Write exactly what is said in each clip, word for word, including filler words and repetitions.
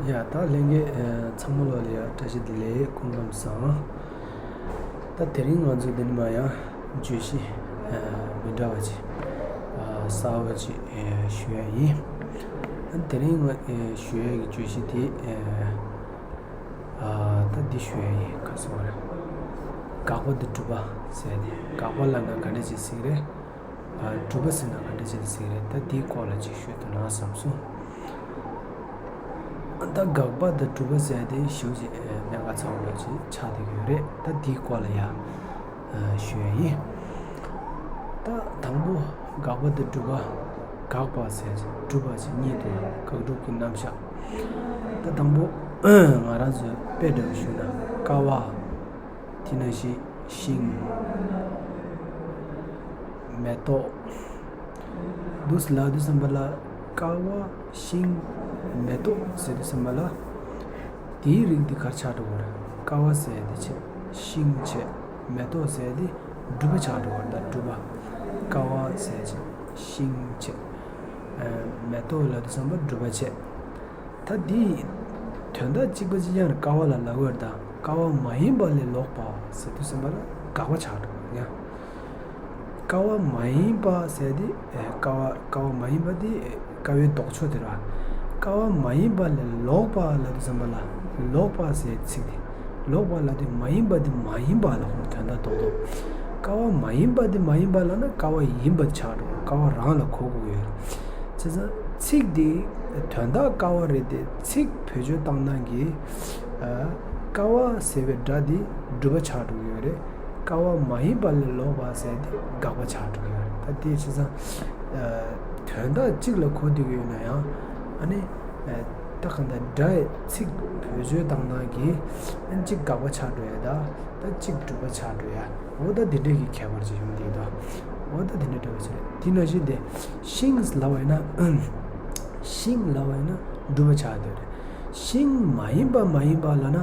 ཡ་ད་ལྷན་རྒྱས་ཚང་མ་ལོ་ལ་ཡ་བཀྲ་ཤིས་བདེ་ལེགས། སྐུ་ཁམས་བཟང་། ད་དེ་རིང་ང་ཚོ་འདི་ནས་མ་ཡང་བརྗོད་གཞི་མི་འདྲ་བ་ཅིག་གསར་བ་ཅིག་ཞུ་ཡ་ཡིན། དེ་རིང་ང་ཞུ་ཡ་གི་བརྗོད་གཞི་དེ་ད་འདི་ཞུ་ཡ་ཡིན། ག་སོང་རེད། དགག་པ་དང་སྒྲུབ་པ་ཟེར་ཏེ། དགག་པ་ལབ་ན་ག་འདྲ་ཅིག་ཟེར་གི་རེད། སྒྲུབ་པ་ཟེར་ན་ག་འདྲ་ཅིག་ཟེར་གི་རེད། ད་འདིའི་སྐོར་ལ་ཅིག་ཞུས་ཐུབ་ན་བསམ་སོང་། ད་དགག་པ་དང་སྒྲུབ་པ་ཟེར་ཏེ་ཞེ་པོ་ཅིག་གནད་འགག་ཚ་བོ་ཅིག་ཆགས་བསྡད་ཀྱི་ཡོད་རེད། ད་འདིའི་སྐོར་ལ་ཡ་ཞུ་ཡ་ཡིན། ད་དང་པོ་དགག་པ་དང་སྒྲུབ་པ། དགག་པ་ཟེར་ཅིག་སྒྲུབ་པ་ཅིག་གཉིས་འདུག་དགག་སྒྲུབ་ཀྱི་རྣམ་གཞག་ད་དང་པོ་ང་རང་ཚོའི་དཔེ་འདྲ་བོ་ཞུས་ན། ཀ་བ། དེ་ནང་བཞིན་ཤིང་། མེ་ཏོག་འདུག་སེ་ལབ་དུས་ཙམ་པ་ལ། ཀ་བ། ཤིང་། མེ་ཏོག་ཟེར་དུས་ཙམ་པ་ལ། དེའི་རིགས་འདི་ག་རེ་ཆགས་འགྲོ་གི་རེད། ཀ་བ་ཟེར་དེ་བྱས། ཤིང་བྱས། མེ་ཏོག་ཟེར་དེ་སྒྲུབ་པ་ཆགས་འགྲོ་གི་རེད། ད་སྒྲུབ་པ། ཀ་བ་ཟེར་བྱས། ཤིང་བྱས། མེ་ཏོག་ལབ་དུས་ཙམ་པ་སྒྲུབ་པ་བྱས། ད་འདི་དོན་དག་གཅིག་པ་གཅིག་རྐྱང་རེད། ཀ་བ་ལ་ལབ་དགོས་རེད། ད་ཀ་བ་མ་ཡིན་པ་ལས་ལོག་པ་ཟེར་དུས་ཙམ་པ་ལ་དགག་པ་ཆགས་འགྲོ་གི་ཡ། ཀ་བ་མ་ཡིན་པ་ཟེར་དེ་ཀ་བ་ཀ་བ་མ་ཡིན་པ་དེ་ཀ་བའི་ལྡོག་ཕྱོགས་དེ་རེད། ཀ་བ་མ་ཡིན་པ་ལས་ལོག་པ་ལབ་དུས་ཙམ་པ་ལ། ལོག་པ་ཟེར་ཚིག་དེ། ལོག་པ་ལབ་དུས་མ་ཡིན་པ་དེ་མ་ཡིན་པ་ལ་ཁོ་དོན་དག་རྡོག་རྡོག་ཀ་བ་མ་ཡིན་པ་དེ་མ་ཡིན་པ་ལབ་ན་ཀ་བ་ཡིན་པ་ཆགས་འགྲོ། ཀ་བ་རང་ལ་གོ་དགོས་ཡོད། བྱས་ཙང་ཚིག་འདི་དོན་དག་ཀ་བ་རེད་དེ། ཚིག་བེད་སྤྱོད་བཏང་སྟངས་ཀྱི་ཀ་བ་ཟེར་བའི་སྒྲ་འདི་སྒྲུབ་པ་ཆགས་འགྲོ་གི་ཡོད་རེད། ཀ་བ་མ་ཡིན་པ་ལས་ལོག་པ་ཟེར་དེ་དགག་པ་ཆགས་འགྲོ་གི་ཡོད་རེད། ད་དེ་བྱས་ཙང་དོན་དག་གཅིག་ལ་གོ་བསྡད་ཀྱི་ཡོད་ན་ཡང་། ཨ་ནི་ད་གང་ལྟར་སྒྲ་ཡི་ཚིག་བེད་སྤྱོད་བཏང་སྟངས་ཀྱི་ཨ་ནི་གཅིག་དགག་པ་ཆགས་འགྲོ་ཡ། ད་ད་གཅིག་སྒྲུབ་པ་ཆགས་འགྲོ་ཡ། འོ་ད་དེ་འདྲ་གི་ཁྱད་པར་ཅིག་ཡོང་གི་འདུག་འོ་ད་དེ་འདྲ་འདྲ་བ་ཅིག་རེད། དེ་ནང་བཞིན་དེ་ཤིང་ལབ་པ་ཡིན་ན། ཤིང་ལབ་པ་ཡིན་ན་སྒྲུབ་པ་ཆགས་འདུག་རེད། ཤིང་མ་ཡིན་པ་མ་ཡིན་པ་ལབ་ན།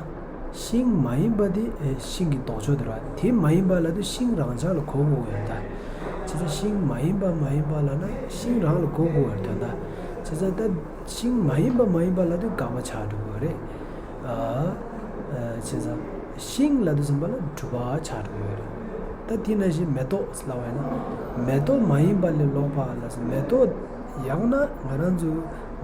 ཤིང་མ་ཡིན་པ་དེ་ཤིང་གི་ལྡོག་ཕྱོགས་དེ་རེད། དེ་མ་ཡིན་པ་ལབ་དུས་ཤིང་རང་ཅག་ལ་གོ་དགོས་ཡོད་ད། བྱས་ཙང་ཤིང་མ་ཡིན་པ་མ་ཡིན་པ་ལབ་ན་ཤིང་རང་ལ་གོ་དགོས་ཡོད་དོན་དག་བྱས་ཙང་ད། ཤིང་མ་ཡིན་པ་མ་ཡིན་པ་ལབ་དུས་དགག་པ་ཆགས་འགྲོ་གི་རེད། ཨ། བྱས་ཙང་ཤིང་ལབ་དུས་ཙམ་པ་ལ་སྒྲུབ་པ་ཆགས་འགྲོ་གི་རེད། ད་དེ་ནང་བཞིན་མེ་ཏོག་ལབ་པ་ཡིན་ན། མེ་ཏོག་མ་ཡིན་པ་ལས་ལོག་པ་ལ་ཟེར། མེ་ཏོག་ཡང་ན་ང་རང་ཚོ་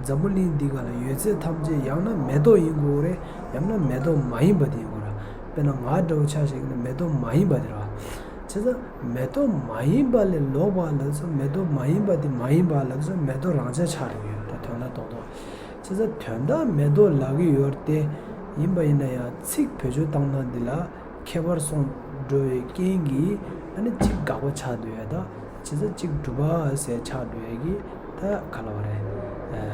འཛམ་བུ་གླིང་འདི་ག་ལ་ཡོད་ཚད་ཐམས་ཅད་ཡང་ན་མེ་ཏོག་ཡིན་དགོས་རེད། ཡང་ན་མེ་ཏོག་མ་ཡིན་པ་དེ་ཡིན་དགོས་རེད། དཔེར་ན་ང་འདྲ་བོ་ཆ་བཞག་ན་མེ་ཏོག་མ་ཡིན་པ་དེ་རེད། བྱས་ཙང་མེ་ཏོག་མ་ཡིན་པ་ལས་ལོག་པ་ལབ་ཙང་། མེ་ཏོག་མ་ཡིན་པ་དེ་མ་ཡིན་པ་ལབ་ཙང་མེ་ཏོག་རང་ཅག་ཆགས་འགྲོ་གི་ཡོད། ད་དོན་དག་རྡོག་རྡོག་བྱས་ཙང་དོན་དག་མེ་ཏོག་ལབ་ཀྱི་ཡོད་དེ། ཡིན་པ་ཡིན་ན་ཡང་ཚིག་བེད་སྤྱོད་བཏང་སྟངས་འདི་ལ་ཁྱད་པར་སོང་འགྲོ་བའི་རྐྱེན་གྱིས་ཨ་ནི་གཅིག་དགག་པ་ཆགས་འདུག་ཡ། ད་བྱས་ཙང་གཅིག་སྒྲུབ་པ་ཟེར་ཆགས་འགྲོ་ཡ་གི་ད་ག་ལབ་པ་རེད། ཨ།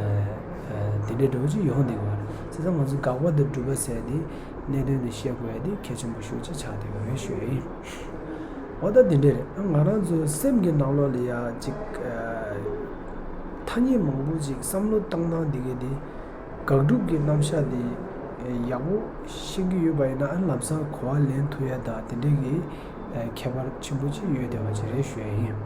ཨ། དེ་འདྲའི་འགྲོ་བ་ཅིག་ཡོང་བསྡད་ཀྱི་ཡོད་རེད། བྱས་ཙང་ང་ཚོ་དགག་པ་དང་སྒྲུབ་པ་ཟེར་དེ་གནད་དོན་དེ་ཤེས་དགོས་ཡ་དེ་གལ་ཆེན་པོ་ཤོས་ཅིག་ཆགས་བསྡད་ཡོད་རེད་ཞུ་ཡ་ཡིན། འོ་ད་དེ་འདྲ་རེད། ང་རང་ཚོའི་སེམས་ཀྱི་ནང་ལོགས་ལ་ཡ་ཅིག་ཨ། ཐ་སྙད་མང་པོ་ཅིག་བསམ་བློ་བཏང་སྟངས་འདི་ག་དེ་དགག་སྒྲུབ་ཀྱི་རྣམ་གཞག་དེ་ཡག་པོ་ཤེས་ཀྱི་ཡོད་པ་ཡིན་ན། ཨ། ལམ་སང་གོ་བ་ལེན་ཐུབ་ཡ་དང་དེ་འདྲ་གི་ཨ། ཁྱད་པར་ཆེན་པོ་ཅིག་ཡོད་བསྡད་པ་ཅིག་རེད་ཞུ་ཡ་ཡིན།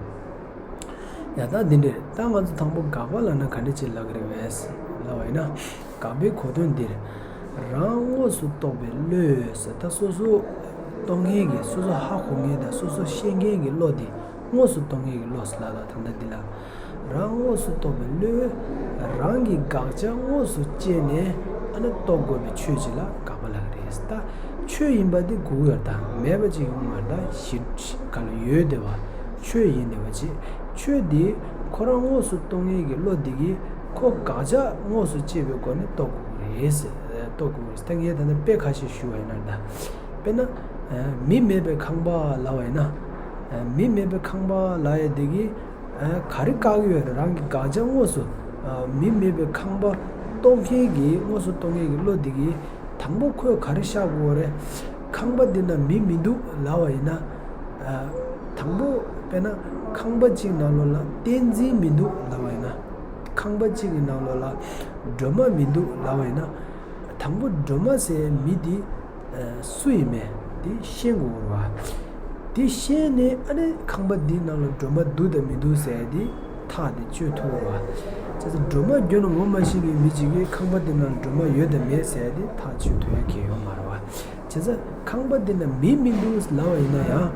ཡ་ད་འདི་འདྲ་རེད། ད་ང་ཚོ་དང་པོ་དགག་པ་ལབ་ན་ག་འདྲ་ཅིག་ལབ་ཀྱི་རེད་པས་ལབ་པ་ཡིན་ན། དགག་པའི་གོ་དོན་འདིར། རང་དངོས་སུ་རྟོགས་པའི་བློས་ཟེར། ད་སོ་སོ་རྟོགས་མཁན་གྱི། སོ་སོ་ཧ་གོ་མཁན་དང་སོ་སོ་ཤེས་མཁན་གྱི་བློ་དེ། དངོས་སུ་རྟོགས་མཁན་གྱི་བློ་ཟེར་ལབ་ད་ད་ལྟ་འདི་ལ། རང་དངོས་སུ་རྟོགས་པའི་བློས་རང་གི་དགག་བྱ་དངོས་སུ་དཔྱད་ནས་ཨ་ནི་རྟོགས་དགོས་པའི་ཆོས་ཅིག་ལ་དགག་པ་ལབ་ཀྱི་རེད། ད་ཆོས་ཡིན་པ་དེ་དགོས་ཀྱི་ཡོད་ད། མེད་པ་ཅིག་ཡོང་མ་རེད། ད་གཞི་ག་ལ་ཡོད་བསྡད་པ་ཆོས་ཡིན་བསྡད་པ་ཅིག་ཆོས་དེ་ཁོ་རང་དངོས་སུ་རྟོགས་མཁན་གྱི་བློ་འདི་གིས་ཁོ་དགག་བྱ་དངོས་སུ་དཔྱད་པའི་སྒོ་ནས་རྟོགས་དགོས་ཀྱི་རེད་ཟེར། རྟོགས་དགོས་ཀྱི་རེད་ཟེར། ད་ངས་ད་ལྟ་དཔེ་ཁ་ཤས་ཞུས་པ་ཡིན་ན། ད་དཔེར་ན་མི་མེད་པའི་ཁང་པ་ལབ་པ་ཡིན་ན། མི་མེད་པའི་ཁང་པ་ལབ་ཡ་འདི་གིས་ག་རེ་བཀག་ཡོད་རེད། རང་གི་དགག་བྱ་དངོས་སུ། མི་མེད་པའི་ཁང་པ་རྟོགས་མཁན་གྱི། དངོས་སུ་རྟོགས་མཁན་གྱི་བློ་འདི་གིས་དང་པོ་ཁོས་ག་རེ་བཞག་དགོས་རེད། ཁང་པ་འདི་ན་མི་མི་འདུག་ལབ་པ་ཡིན་ན། དང་པོ་དཔེར་ན་ཁང་པ་གཅིག་ནང་ལོགས་ལ་བསྟན་འཛིན་མི་འདུག་ལབ་པ་ཡིན་ན། ཁང་པ་གཅིག་གི་ནང་ལོགས་ལ་སྒྲོལ་མ་མི་འདུག་ལབ་པ་ཡིན་ན། དང་པོ་སྒྲོལ་མ་ཟེར་མི་འདི་སུ་ཡིན་མིན་དེ་ཤེས་དགོས་རེད་བ། དེ་ཤེས་ནས་ཨ་ནི་ཁང་པ་འདིའི་ནང་ལ་སྒྲོལ་མ་འདུག་དང་མི་འདུག་ཟེར་དེ་ ཐག་དེ་གཅོད་ཐུབ་པ། བྱས་ཙང་སྒྲོལ་མ་རྒྱུ་ནི་ངོ་མ་ཤེས་པའི་མི་གཅིག་གིས་ཁང་པ་འདི་ན་སྒྲོལ་མ་ཡོད་དམ་མེད་ཟེར་ཡ་དེ་ཐག་གཅོད་ཐུབ་ཡ་གང་ཡང་ཡོད་མ་རེད་བ། བྱས་ཙང་ཁང་པ་འདི་ན་མི་མི་འདུག་ལབ་པ་ཡིན་ན་ཡང་།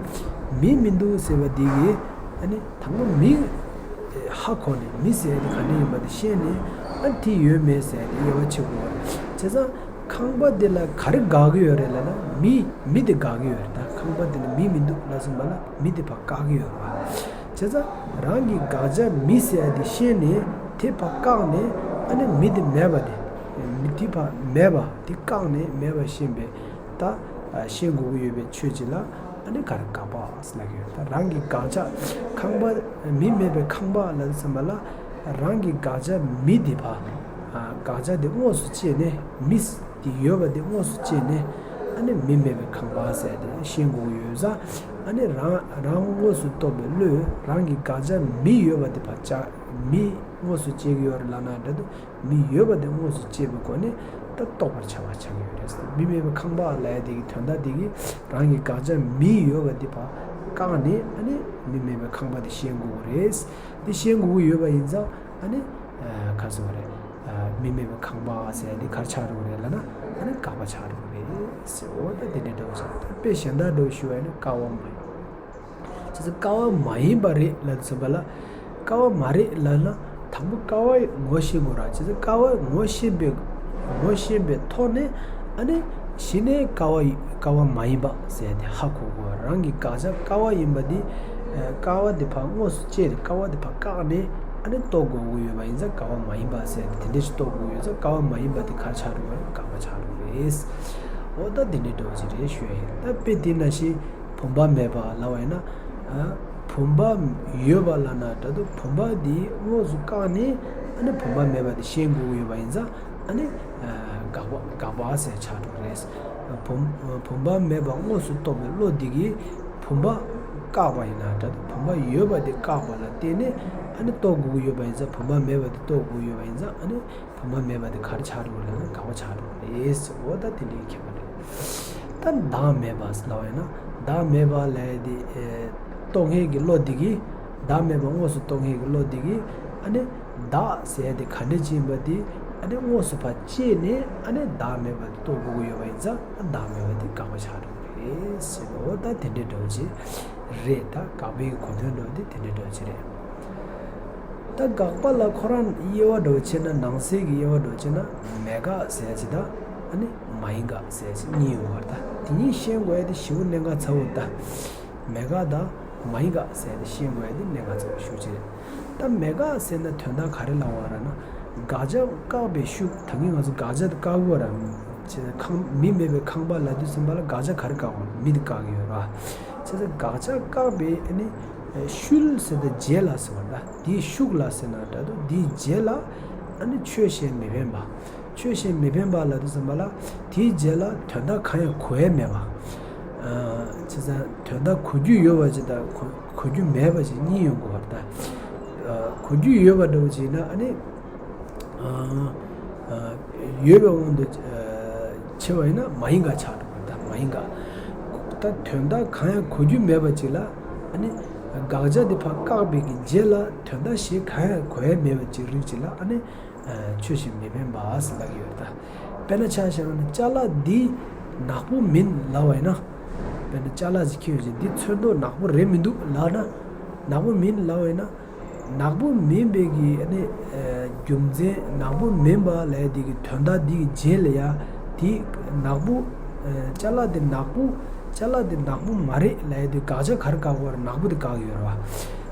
མི་མི་འདུག་ཟེར་བ་འདི་གིས་ཨ་ནི་དང་པོ་མི་ཧ་གོ་ནས་མི་ཟེར་ཡ་དེ་ག་འདྲ་ཡིན་པ་དེ་ཤེས་ནས། ཨ་ནི་དེ་ཡོད་མེད་ཟེར་ཡ་དེ་དབྱེ་བ་ཕྱེ་དགོས་པ་རེད། བྱས་ཙང་ཁང་པ་འདི་ལ་ག་རེ་དགག་གི་ཡོད་རེད་ལབ་ན། མི་མི་དེ་དགག་གི་ཡོད་རེད། ད་ཁང་པ་འདི་ན་མི་མི་འདུག་ལབ་སོང་པ་ལ་མི་དེ་ཕར་བཀག་གི་ཡོད་རེད་བ། བྱས་ཙང་རང་གི་དགག་བྱ་མི་ཟེར་ཡ་དེ་ཤེས་ནས་དེ་ཕར་བཀག་ནས། ཨ་ནི་མི་དེ་མེད་པ་དེ། མི་དེ་ཕར་མེད་པ་དེ་བཀག་ནས་མེད་པ་ཤེས་པའི། ད་ཤེས་དགོས་ཀྱི་ཡོད་པའི་ཆོས་ཅིག་ལ་ཨ་ནི་ག་རེ་དགག་པ་ཟེར་ལབ་ཀྱི་ཡོད། ད་རང་གི་དགག་བྱ་ཁང་པ་མི་མེད་པའི་ཁང་པ་ལབ་ཙམ་པ་ལ་རང་གི་དགག་བྱ་མི་དེ་ཕར། དགག་བྱ་དེ་དངོས་སུ་བྱས་ནས། མི་དེ་ཡོད་པ་དེ་དངོས་སུ་བྱས་ནས། ཨ་ནི་མི་མེད་པའི་ཁང་པ་ཟེར་དེ་ཤེས་དགོས་ཀྱི་ཡོད་ཙང་། ཨ་ནི་རང་རང་དངོས་སུ་རྟོགས་པའི་བློས་རང་གི་དགག་བྱ་མི་ཡོད་པ་དེ་ཕར་བཅག་མི་དངོས་སུ་བྱེད་ཀྱི་ཡོད་རེད་ལབ་ན་འདྲ་འདུག་མི་ཡོད་པ་དེ་དངོས་སུ་བྱེད་པའི་སྒོ་ནས་ད་རྟོགས་པར་བྱ་བ་ཆགས་ཀྱི་ཡོད་རེད། མི་མེད་པའི་ཁང་པ་ལབ་ཡ་དེ་གི་དོན་དག་དེ་གིས་རང་གི་དགག་བྱ་མི་ཡོད་པ་དེ་ཕར་བཀག་ནས། ཨ་ནི་མི་མེད་པའི་ཁང་པ་དེ་ཤེས་དགོས་ཀྱི་རེད། དེ་ཤེས་དགོས་ཀྱི་ཡོད་པ་ཡིན་ཙང་། ཨ་ནི་ག་རེ་ཟེར་དགོས་རེད། མི་མེད་པའི་ཁང་པ་ཟེར་ཡ་དེ་ག་རེ་ཆགས་འགྲོ་གི་རེད་ལབ་ན། ཨ་ནི་དགག་པ་ཆགས་འགྲོ་གི་རེད་ཟེར། འོ་ད་དེ་འདྲའི་འདྲ་བོ་ཆགས། ད་དཔེ་གཞན་དག་འདྲ་བོ་ཞུ་བ་ཡིན་ན་ཀ་བ་མ་ཡིན། བྱས་ཙང་ཀ་བ་མ་ཡིན་པ་རེད་ལབ་ཙམ་པ་ལ། ཀ་བ་མ་རེད་ལབ་ན་དང་པོ་ཀ་བ་ངོ་ཤེས་དགོས་ར། བྱས་ཙང་ཀ་བ་ངོ་ཤེས་པའི་ངོ་ཤེས་པའི་ཐོག་ནས། ཨ་ནི་གཞི་ནས་ཀ་བ་ཀ་བ་མ་ཡིན་པ་ཟེར་དེ་ཧ་གོ་དགོས། རང་གི་དགག་བྱ་ཀ་བ་ཡིན་པ་འདི། ཀ་བ་དེ་ཕར་དངོས་སུ་བཅད་དེ་ཀ་བ་དེ་ཕར་བཀག་ནས། ཨ་ནི་རྟོགས་དགོས་ཀྱི་ཡོད་པ་ཡིན་ཙང་ཀ་བ་མ་ཡིན་པ་ཟེར་དེ་འདྲ་ཞིག་རྟོགས་དགོས་ཡོད་ཙང་། ཀ་བ་མ་ཡིན་པ་དེ་ག་རེ་ཆགས་འགྲོ་གི་རེད། དགག་པ་ཆགས་འགྲོ་གི་རེད། འོ་ད་དེ་འདྲའི་འདྲ་བོ་ཅིག་རེད་ཞུ་ཡ་ཡིན། ད་དཔེ་དེ་ནང་བཞིན། བུམ་པ་མེད་པ་ལབ་པ་ཡིན་ན། ཨ། བུམ་པ་ཡོད་པ་ལབ་ན་འདྲ་འདུག་བུམ་པ་འདི་དངོས་སུ་བཀག་ནས། ཨ་ནི་བུམ་པ་མེད་པ་དེ་ཤེས་དགོས་ཀྱི་ཡོད་པ་ཡིན་ཙང་། ཨ་ནི། ཨ། དགག་པ་དགག་པ་ཟེར་ཆགས་འགྲོ་གི་རེད། བུམ་བུམ་པ་མེད་པ་དངོས་སུ་རྟོགས་པའི་བློ་འདི་གིས་བུམ་པ་བཀག་པ་ཡིན་ན་འདྲ་འདུག་བུམ་པ་ཡོད་པ་དེ་བཀག་པ་ལ་བརྟེན་ནས། ཨ་ནི་རྟོགས་དགོས་ཀྱི་ཡོད་པ་ཡིན་ཙང་། བུམ་པ་མེད་པ་དེ་རྟོགས་དགོས་ཀྱི་ཡོད་པ་ཡིན་ཙང་། ཨ་ནི། བུམ་པ་མེད་པ་དེ་ག་རེ་ཆགས་འགྲོ་གི་རེད་ལབ་ན་དགག་པ་ཆགས་འགྲོ་གི་རེད་ཟེར། འོ་ད་དེ་འདྲའི་ཁྱད་པར་རེད། ད་བདག་མེད་པ་ལབ་པ་ཡིན་ན། བདག་མེད་པ་ལབ་ཡ་དེ། ཨེ། རྟོགས་མཁན་གྱི་བློ་དེ་གིས། བདག་མེད་པ་དངོས་སུ་རྟོགས་མཁན་གྱི་བློ་དེ་གིས། ཨ་ནི། བདག་ཟེར་ཡ་དེ་ག་འདྲ་ཅིག་ཡིན་པ་དེ། ཨ་ནི་དངོས་སུ་ཕར་བཅད་ནས། ཨ་ནི་བདག་མེད་པ་དེ་རྟོགས་དགོས་ཀྱི་ཡོད་པ་ཡིན་ཙང་། བདག་མེད་པ་དེ་དགག་པ་ཆགས་འགྲོ་གི་རེད་ཟེར། འོ་ད་དེ་འདྲའི་འདྲ་བོ་ཅིག་རེད། ད་དགག་པའི་གོ་དོན་འདྲ་བོ་དེ་དེ་འདྲའི་འདྲ་བོ་ཅིག་རེད། ད་དགག་པ་ལ་ཁོ་རང་དབྱེ་བ་འདྲ་བོ་ཕྱེ་ན། ནང་གསེས་ཀྱི་དབྱེ་བ་འདྲ་བོ་ཕྱེ་ན། མེད་དགག་ཟེར་ཡ་ཅིག་དང་། ཨ་ནི་མ་ཡིན་དགག་ཟེར་ཡ་ཅིག་གཉིས་ཡོད་པ་རེད། ད་དེ་གཉིས་ཤེས་དགོས་ཡ་དེ་ཞེ་པོ་གནད་འགག་ཚ་པོ་རེད། ད་མེད་དགག་དང་མ་ཡིན་དགག་ཟེར་ཡ་དེ་ཤེས་དགོས་ཡ་དེ་གནད་འགག་ཚ་པོ་ཞེ་པོ་ཅིག་རེད། ད་མེད་དགག་ཟེར་ན་དོན་དག་ག་རེ་ལབ་པ་རེད་ན། དགག་བྱ་བཀག་པའི་ཤུགས། ད་གིན་ང་ཚོ་དགག་བྱ་དེ་བཀག་དགོས་ར། ཁང་མི་མེད་པའི་ཁང་པ་ལབ་དུས་ཙམ་པ་ལ་དགག་བྱ་ག་རེ་བཀག་དགོས་རེད། མི་དེ་བཀག་གི་ཡོད་ར། བྱས་ཙང་དགག་བྱ་བཀག་པའི་ཨ་ནི། ཤུལ་ཟེར་དང་རྗེས་ལ་ཟེར་བ་འདྲ། དེའི་ཤུགས་ལ་ཟེར་ན་འདྲ་འདུག་དེའི་རྗེས་ལ་ཨ་ནི་ཆོས་གཞན་མི་འཕེན་པ། ཆོས་གཞན་མི་འཕེན་པ་ལབ་དུས་ཙམ་པ་ལ། དེའི་རྗེས་ལ་དོན་དག་གང་ཡང་གོ་ཡ་མེད་པ། ཨ། བྱས་ཙང་དོན་དག་གོ་རྒྱུ་ཡོད་པ་ཅིག་དང་གོ་གོ་རྒྱུ་མེད་པ་ཅིག་གཉིས་ཡོང་དགོས་པ་རེད། ཨ། གོ་རྒྱུ་ཡོད་པ་འདྲ་བོ་ཅིག་ཡིན་ན། ཨ་ནི། ཨ། ཨ། ཡོད་པའི་དབང་དུ། ཨ། ཕྱེ་བ་ཡིན་ན་མ་ཡིན་དགག་ཆགས་འགྲོ་བ་རེད། ད་མ་ཡིན་དགག་ད་དོན་དག་གང་ཡང་གོ་རྒྱུ་མེད་པ་ཅིག་ལ། ཨ་ནི། དགག་བྱ་དེ་ཕར་བཀག་པའི་གི་རྗེས་ལ་དོན་དག་གཞན་གང་ཡང་གོ་ཡ་མེད་པ་ཅིག་རིགས་ཅིག་ལ། ཨ་ནི། ཨ། ཆོས་གཞན་མི་འཕེན་པ་ཟེར་ལབ་ཀྱི་ཡོད་རེད། ད་དཔེར་ན་ཆ་བཞག་ན་ཅ་ལག་འདི་ནག་པོ་མིན་ལབ་པ་ཡིན་ན། དཔེར་ན་ཅ་ལག་ཅིག་ཁྱེར་ཡོང་བྱས། འདི་ཚོན་མདོག་ནག་པོ་རེད་མི་འདུག་ལབ་ན། ནག་པོ་མིན་ལབ་པ་ཡིན་ན། ནག་པོ་མིན་པའི་གི་ཨ་ནི། ཨ། རྒྱུ་མཚན། ནག་པོ་མིན་པ་ལབ་ཡ་དེ་གི་དོན་དག་འདི་གི་རྗེས་ལ་ཡ། དེ་ནག་པོ། ཨ། ཅ་ལག་དེ་ནག་པོ། ཅ་ལག་དེ་ནག་པོ་མ་རེད་ལབ་ཡ་དེ་དགག་བྱ་ག་རེ་བཀག་དགོས་རེད། ནག་པོ་དེ་བཀག་ཡོད་རེད་བ།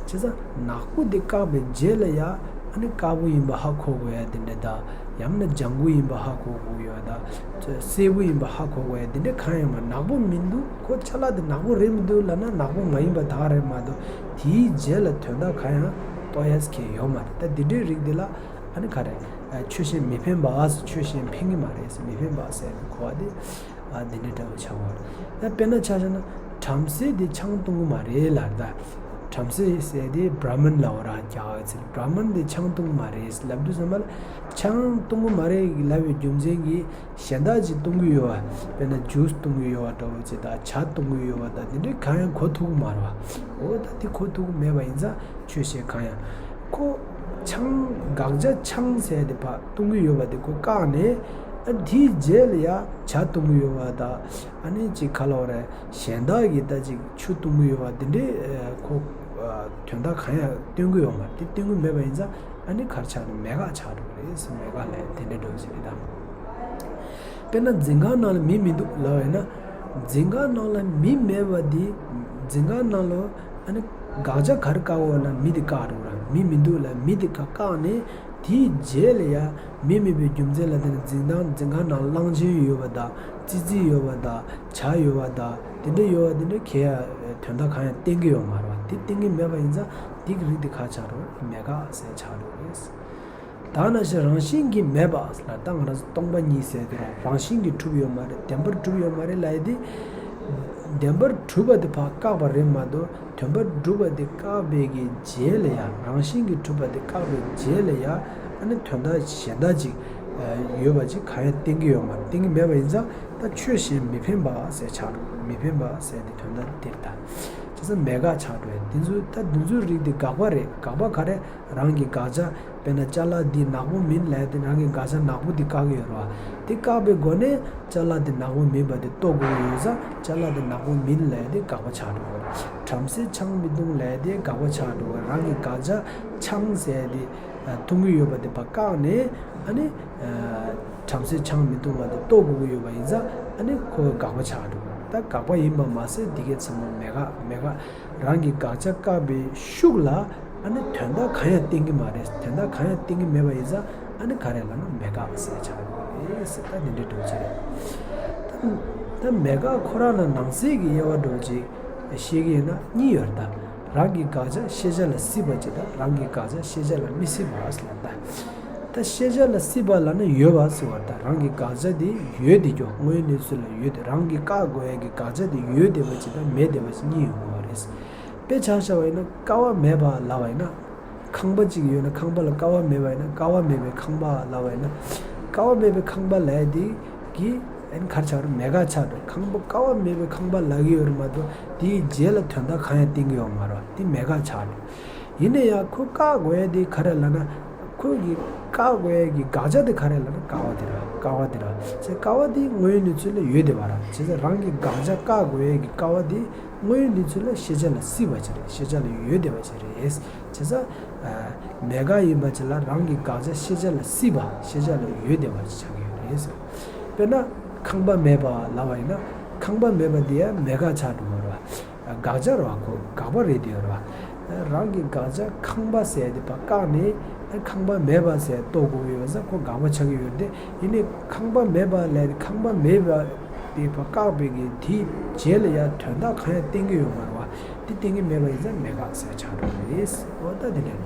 བྱས་ཙང་ནག་པོ་དེ་བཀག་པའི་རྗེས་ལ་ཡ། ཨ་ནི་དཀར་པོ་ཡིན་པ་ཧ་གོ་དགོས་ཡ་དེ་འདྲ་དང་། ཡང་ན་ལྗང་གུ་ཡིན་པ་ཧ་གོ་དགོས་ཡོད་དང་། སེར་པོ་ཡིན་པ་ཧ་གོ་དགོས་ཡ་དེ་འདྲ་གང་ཡང་མ། ནག་པོ་མི་འདུག་ཁོ་ཅ་ལག་དེ་ནག་པོ་རེད་མི་འདུག་ལབ་ན་ནག་པོ་མ་ཡིན་པ་དག་རེད་མ་གཏོགས། དེའི་རྗེས་ལ་དོན་དག་གང་ཡང་རྟོགས་ཡ་གང་ཡང་ཡོད་མ་རེད། ད་འདི་འདྲའི་རིགས་འདི་ལ་ཨ་ནི་ག་རེ། ཨ། ཆོས་གཞན་མི་འཕེན་པ་ཟེར། ཆོས་གཞན་འཕེན་གྱི་མ་རེད་ཟེར། མི་འཕེན་པ་ཟེར་ནས་གོ་བ་དེ། ཨ། འདི་འདྲའི་འདྲ་བོ་ཆགས་པ་རེད། ད་དཔེར་ན་ཆ་བཞག་ན་བྲམ་ཟེ་དེ་ཆང་འཐུང་གི་མ་རེད་ལབ། ད་བྲམ་ཟེ་ཟེར་དེ་བྲ་མན་ལབ་པ་ར། རྒྱ་གར་ཚིག་བྲ་མན་དེ་ཆང་འཐུང་གི་མ་རེད་ལབ་དུས་ཙམ་པ་ལ། ཆང་འཐུང་གི་མ་རེད་ལབ་པའི་རྒྱུ་མཚན་གྱིས་གཞན་དག་ཅིག་འཐུང་གི་ཡོད་པ། དཔེར་ན་ཇུས་འཐུང་གི་ཡོད་པ་འདྲ་བོ་ཅིག་དང་། ཇ་འཐུང་གི་ཡོད་པ་དང་། དེ་འདྲའི་གང་ཡང་གོ་ཐུབ་ཀྱི་མ་རེད་བ། འོ་ད་དེ་གོ་ཐུབ་ཀྱི་མེད་པ་ཡིན་ཙང་ཆོས་གཞན་གང་ཡང་། ཁོ་ཆང་དགག་བྱ་ཆང་ཟེར་དེ་ཕར་བཏུང་གི་ཡོད་པ་དེ་ཁོ་བཀག་ནས། ཨ་དེའི་རྗེས་ལ་ཡ་ཇ་བཏུང་གི་ཡོད་པ་དང་། ཨ་ནི་ཅིག་ག་ལབ་དགོས་རེད། གཞན་དག་གིས་ད་ཅིག་ཆུ་བཏུང་གི་ཡོད་པ་དེ་འདྲའི་ཁོ་དོན་དག་གང་ཡང་སྟོན་གི་ཡོད་མ་རེད། དེ་སྟོན་གི་མེད་པ་ཡིན་ཙང་ཨ་ནི་ག་རེ་ཆགས་འགྲོ། མེད་དགག་ཆགས་འགྲོ་གི་རེད་ཟེར། མེད་དགག་ལབ་དེ་འདྲའི་འགྲོ་གི་རེད་ད། དཔེར་ན་འཛིན་ཁང་ནང་ལ་མི་མི་འདུག་ལབ་པ་ཡིན་ན། འཛིན་ཁང་ནང་ལ་མི་མེད་པ་འདི། འཛིན་ཁང་ནང་ལ་ཨ་ནི་དགག་བྱ་ག་རེ་བཀག་ཡོད་ན་མི་དེ་བཀག་འགྲོ་ར། མི་མི་འདུག་ལབ་མི་དེ་ག་བཀག་ནས། དེའི་རྗེས་ལ་ཡ་མི་མེད་པའི་རྒྱུ་མཚན་ལ་བརྟེན་ནས་འཛིན་ཁང་འཛིན་ཁང་ནང་གླང་ཆེན་ཡོད་པ་དང་། ཙི་ཙི་ཡོད་པ་དང་། ཇ་ཡོད་པ་དང་། དེ་འདྲ་ཡོད་པ་དེ་འདྲ་གས་ཡ་དོན་དག་གང་ཡང་བསྟན་གི་ཡོད་མ་རེད་པ། དེ་བསྟན་གི་མེད་པ་ཡིན་ཙང་དེ་གི་རིགས་དེ་ག་ཆགས་འགྲོ། མེད་དགག་ཟེར་ཆགས་འགྲོ་རེད། ད་ནང་བཞིན་རང་བཞིན་གྱིས་མེད་པ་ལ་ད་ང་རང་ཚོ་སྟོང་པ་ཉིད་ཟེར་དུས་རང་བཞིན་གྱིས་གྲུབ་ཡོད་མ་རེད། བདེན་པར་གྲུབ་ཡོད་མ་རེད་ལབ་ཡ་དེ། བདེན་པར་གྲུབ་པ་དེ་ཕར་བཀག་པ་རེད་མ་གཏོགས། དོན་པར་གྲུབ་པ་དེ་བཀག་པའི་གི་རྗེས་ལ་ཡང་རང་བཞིན་གྱིས་གྲུབ་པ་དེ་བཀག་པའི་རྗེས་ལ་ཡང་ཨ་ནི་དོན་དག་གཞན་དག་ཅིག་ཡོད་པ་ཅིག་གང་ཡང་བསྟན་གྱི་ཡོད་མ་རེད། བསྟན་གྱི་མེད་པ་ཡིན་ཙང་ད་ཆོས་གཞན་མི་འཕེན་པ་ཟེར་ཆགས་འགྲོ། མི་འཕེན་པ་ཟེར་དེ་དོན་དག་དེ་རེད་ད། བྱས་ཙང་མེད་དགག་ཆགས་འགྲོ་ཡ་དེ་ཚོ་ད་དེ་ཚོའི་རིགས་དེ་དགག་པ་རེད། དགག་པ་ག་རེ། རང་གི་དགག་བྱ། དཔེར་ན་ཅ་ལག་འདི་ནག་པོ་མིན་ལབ་དེ་རང་གི་དགག་བྱ་ནག་པོ་འདི་བཀག་གི་ཡོད་རེད་བ། དེ་བཀག་པའི་སྒོ་ནས་ཅ་ལག་འདི་ནག་པོ་མིན་པ་དེ་རྟོགས་དགོས་ཀྱི་ཡོད་ཙང་ཅ་ལག་འདི་ནག་པོ་མིན་ལབ་དེ་དགག་པ་ཆགས་འགྲོ་གི་རེད། བྲམ་ཟེ་ཆང་མི་འཐུང་ལབ་དེ་དགག་པ་ཆགས་འགྲོ་གི་རེད། རང་གི་དགག་བྱ་ཆང་ཟེར་དེ་འཐུང་གི་ཡོད་པ་དེ་ཕར་བཀག་ནས་ཨ་ནི་བྲམ་ཟེ་ཆང་མི་འཐུང་བ་དེ་རྟོགས་དགོས་ཀྱི་ཡོད་པ་ཡིན་ཙང་ཨ་ནི་ཁོ་དགག་པ་ཆགས་འགྲོ་གི་རེད། ད་དགག་པ་ཡིན་པ་མ་ཟད་འདི་གའི་ཚང་མ་མེད་དགག་མེད་དགག་རང་གི་དགག་བྱ་བཀག་པའི་ཤུགས་ལ་ཨ་ནི་དོན་དག་གང་ཡང་བསྟན་གྱི་མ་རེད། དོན་དག་གང་ཡང་བསྟན་གྱི་མེད་པ་ཡིན་ཙང་ཨ་ནི་ག་རེ་ལབ་ན་མེད་དགག་ཟེར་ཆགས་ཡོད་རེད་ཟེར། ད་འདི་འདྲའི་འགྲོ་ཅིག་རེད། ད་ད་མེད་དགག་ཁོ་རང་ལ་ནང་གསེས་ཀྱི་དབྱེ་བ་འགྲོ་ཅིག་ཤེས་ཀྱི་ཡིན་ན་གཉིས་ཡོད་རེད་ད། རང་གི་དགག་བྱ་ཤེས་བྱ་ལ་སྲིད་པ་ཅིག་དང་རང་གི་དགག་བྱ་ཤེས་བྱ་ལ་མི་སྲིད་པ་ཟེར་ལབ་ད། ད་ཤེས་བྱ་ལ་སྲིད་པ་ལབ་ན་ཡོད་པ་ཟེར་བ་དང་རང་གི་དགག་བྱ་དེ་ཡོད་བསྡད་རྒྱུ་དངོས་ཡོད་གནས་ཚུལ་ལ་ཡོད་དེ་རང་གིས་བཀག་དགོས་ཡ་གི་དགག་བྱ་དེ་ཡོད་བསྡད་པ་ཅིག་དང་མེད་བསྡད་པ་ཅིག་གཉིས་ཡོང་གི་ཡོད་རེད། དཔེ་ཆ་བཞག་པ་ཡིན་ན་ཀ་བ་མེད་པ་ལབ་པ་ཡིན་ན། ཁང་པ་ཅིག་ཡོད་ན་ཁང་པ་ལ་ཀ་བ་མེད་པ་ཡིན་ན་ཀ་བ་མེད་པའི་ཁང་པ་ལབ་པ་ཡིན་ན། ཀ་བ་མེད་པའི་ཁང་པ་ལབ་ཡ་དེ་གི་ཨ་ནི་ག་རེ་ཆགས་རེད། མེད་དགག་ཆགས་འགྲོ། ཁང་པ་ཀ་བ་མེད་པའི་ཁང་པ་ལབ་ཀྱི་ཡོད་རེད་མ་གཏོགས་དེའི་རྗེས་ལ་དོན་དག་གང་ཡང་བསྟན་གྱི་ཡོད་མ་རེད་བ། དེ་མེད་དགག་ཆགས་འགྲོ། ཡིན་ན་ཡང་ཁོ་བཀག་དགོས་ཡ་དེ་ག་རེ་ལབ་ན། ཁོ་གི་བཀག་དགོས་ཡ་གི་དགག་བྱ་དེ་ག་རེ་ལབ་ན་ཀ་བ་དེ་རེད། ཀ་བ་དེ་རེད། བྱས་ཀ་བ་དེ་དངོས་ཡོད་གནས་ཚུལ་ལ་ཡོད་བསྡད་པ་རེད། བྱས་ཙང་རང་གི་དགག་བྱ་བཀག་དགོས་ཡ་གི་ཀ་བ་དེ་དངོས་ཡོད་གནས་ཚུལ་ལ་ཤེས་བྱ་ལ་སྲིད་པ་ཅིག་རེད། ཤེས་བྱ་ལ་ཡོད་བསྡད་པ་ཅིག་རེད། བྱས་ཙང་། མེད་དགག་ཡིན་པ་ཅིག་ལ་རང་གི་དགག་བྱ་ཤེས་བྱ་ལ་སྲིད་པ་ཤེས་བྱ་ལ་ཡོད་བསྡད་པ་ཅིག་ཆགས་ཀྱི་ཡོད་རེད། དཔེར་ན་ཁང་པ་མེད་པ་ལབ་པ་ཡིན་ན་ཁང་པ་མེད་པ་དེ་ཡང་མེད་དགག་ཆགས་འགྲོ་གི་རེད་བ། དགག་བྱ་རེད་བ། ཁོ་དགག་པ་རེད་དེ་ཡོད་རེད་བ། རང་གི་དགག་བྱ་ཁང་པ་ཟེར་དེ་ཕར་བཀག་ནས་ཁང་པ་མེད་པ་ཟེར་རྟོགས་དགོས་ཀྱི་ཡོད་ས་ཁོ་དགག་པ་ཆགས་ཀྱི་ཡོད་རེད་དེ། ཡིན་ནའི་ཁང་པ་མེད་པ་ལབ་ནས་ཁང་པ་མེད་པ་དེ་ཕར་བཀག་པའི་གི་དེའི་རྗེས་ལ་ཡང་དོན་དག་གང་ཡང་བསྟན་གྱི་ཡོད་མ་རེད་བ། དེ་བསྟན་གྱི་མེད་པ་ཡིན་ཙང་མེད་དགག་ཟེར་ཆགས་འགྲོ་གི་རེད། འོ་ད་དེ་འདྲ་རེད།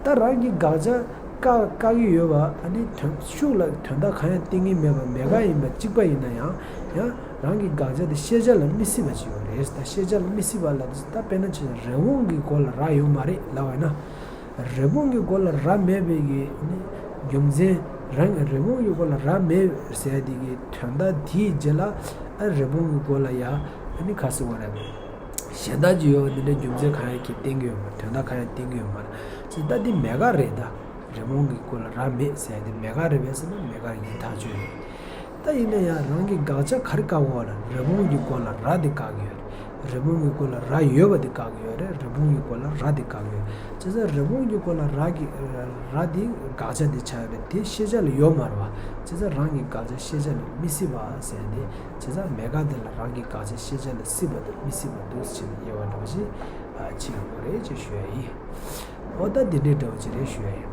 ད་རང་གི་དགག་བྱ་བཀག་བཀག་གི་ཡོད་པ་ཨ་ནི་དོན་ཤུགས་ལ་དོན་དག་གང་ཡང་བསྟན་གྱི་མེད་པ་མེད་དགག་ཡིན་པ་གཅིག་པ་ཡིན་ན་ཡང་ཡང་རང་གི་དགག་བྱ་དེ་ཤེས་བྱ་ལ་མི་སྲིད་པ་ཅིག་ཡོད་རེད། ད་ཤེས་བྱ་ལ་མི་སྲིད་པ་ལབ་དུས་ད་དཔེར་ན་ཆ་བཞག་རི་བོང་གི་མགོ་ལ་རྭ་ཡོད་མ་རེད་ལབ་པ་ཡིན་ན། རི་བོང་གི་མགོ་ལ་རྭ་མེད་པའི་གི་ནི་རྒྱུ་མཚན་རང་རི་བོང་གི་མགོ་ལ་རྭ་མེད་ཟེར་དེ་གི་དོན་དག་དེའི་རྗེས་ལ་ཨ་རི་བོང་གི་མགོ་ལ་ཡ་ཨ་ནི་ག་ཟེར་བ་རེད། གཞན་དག་ཅིག་ཡོད་པ་འདི་འདྲའི་རྒྱུ་མཚན་གང་ཡང་གི་བསྟན་གྱི་ཡོད་མ་རེད། དོན་དག་གང་ཡང་བསྟན་གྱི་ཡོད་མ་རེད། ཅེས་ད་འདི་མེད་དགག་རེད་ད། རི་བོང་གི་མགོ་ལ་རྭ་མེད་ཟེར་ཡ་འདི་མེད་དགག་རེད་པས་ཟེར་ན་མེད་དགག་ཡིན་ཐག་ཆོད་རེད། ད་ཡིན་ན་ཡང་རང་གི་དགག་བྱ་ག་རེ་བཀག་གོ་བ་ལ་རི་བོང་གི་མགོ་ལ་རྭ་འདི་བཀག་གི་ཡོད་རེད། རི་བོང་གི་མགོ་ལ་རྭ་ཡོད་པ་འདི་བཀག་གི་ཡོད་རེད། རི་བོང་གི་མགོ་ལ་རྭ་འདི་བཀག་གི་ཡོད། བྱས་ཙང་རི་བོང་གི་མགོ་ལ་རྭ་གི་རྭ་འདི་དགག་བྱ་འདི་ཆགས་ཡོད་རེད། དེ་ཤེས་བྱ་ལ་ཡོད་མ་རེད་བ། བྱས་ཙང་རང་གི་དགག་བྱ་ཤེས་བྱ་ལ་མི་སྲིད་པ་ཟེར་ཡ་འདི། བྱས་ཙང་མེད་དགག་འདི་ལ་རང་གི་དགག་བྱ་ཤེས་བྱ་ལ་སྲིད་པ་དང་མི་སྲིད་པ་འདུག་ཟེར་ནས་དབྱེ་བ་འདྲ་བ་ཞིག་ཕྱེ་ཡོང་གི་རེད་ཅེས་ཞུ་ཡ་ཡིན། འོ་ད་འདི་འདྲའི་འདྲ་བ་ཅིག་རེད་ཞུ་ཡ་ཡིན།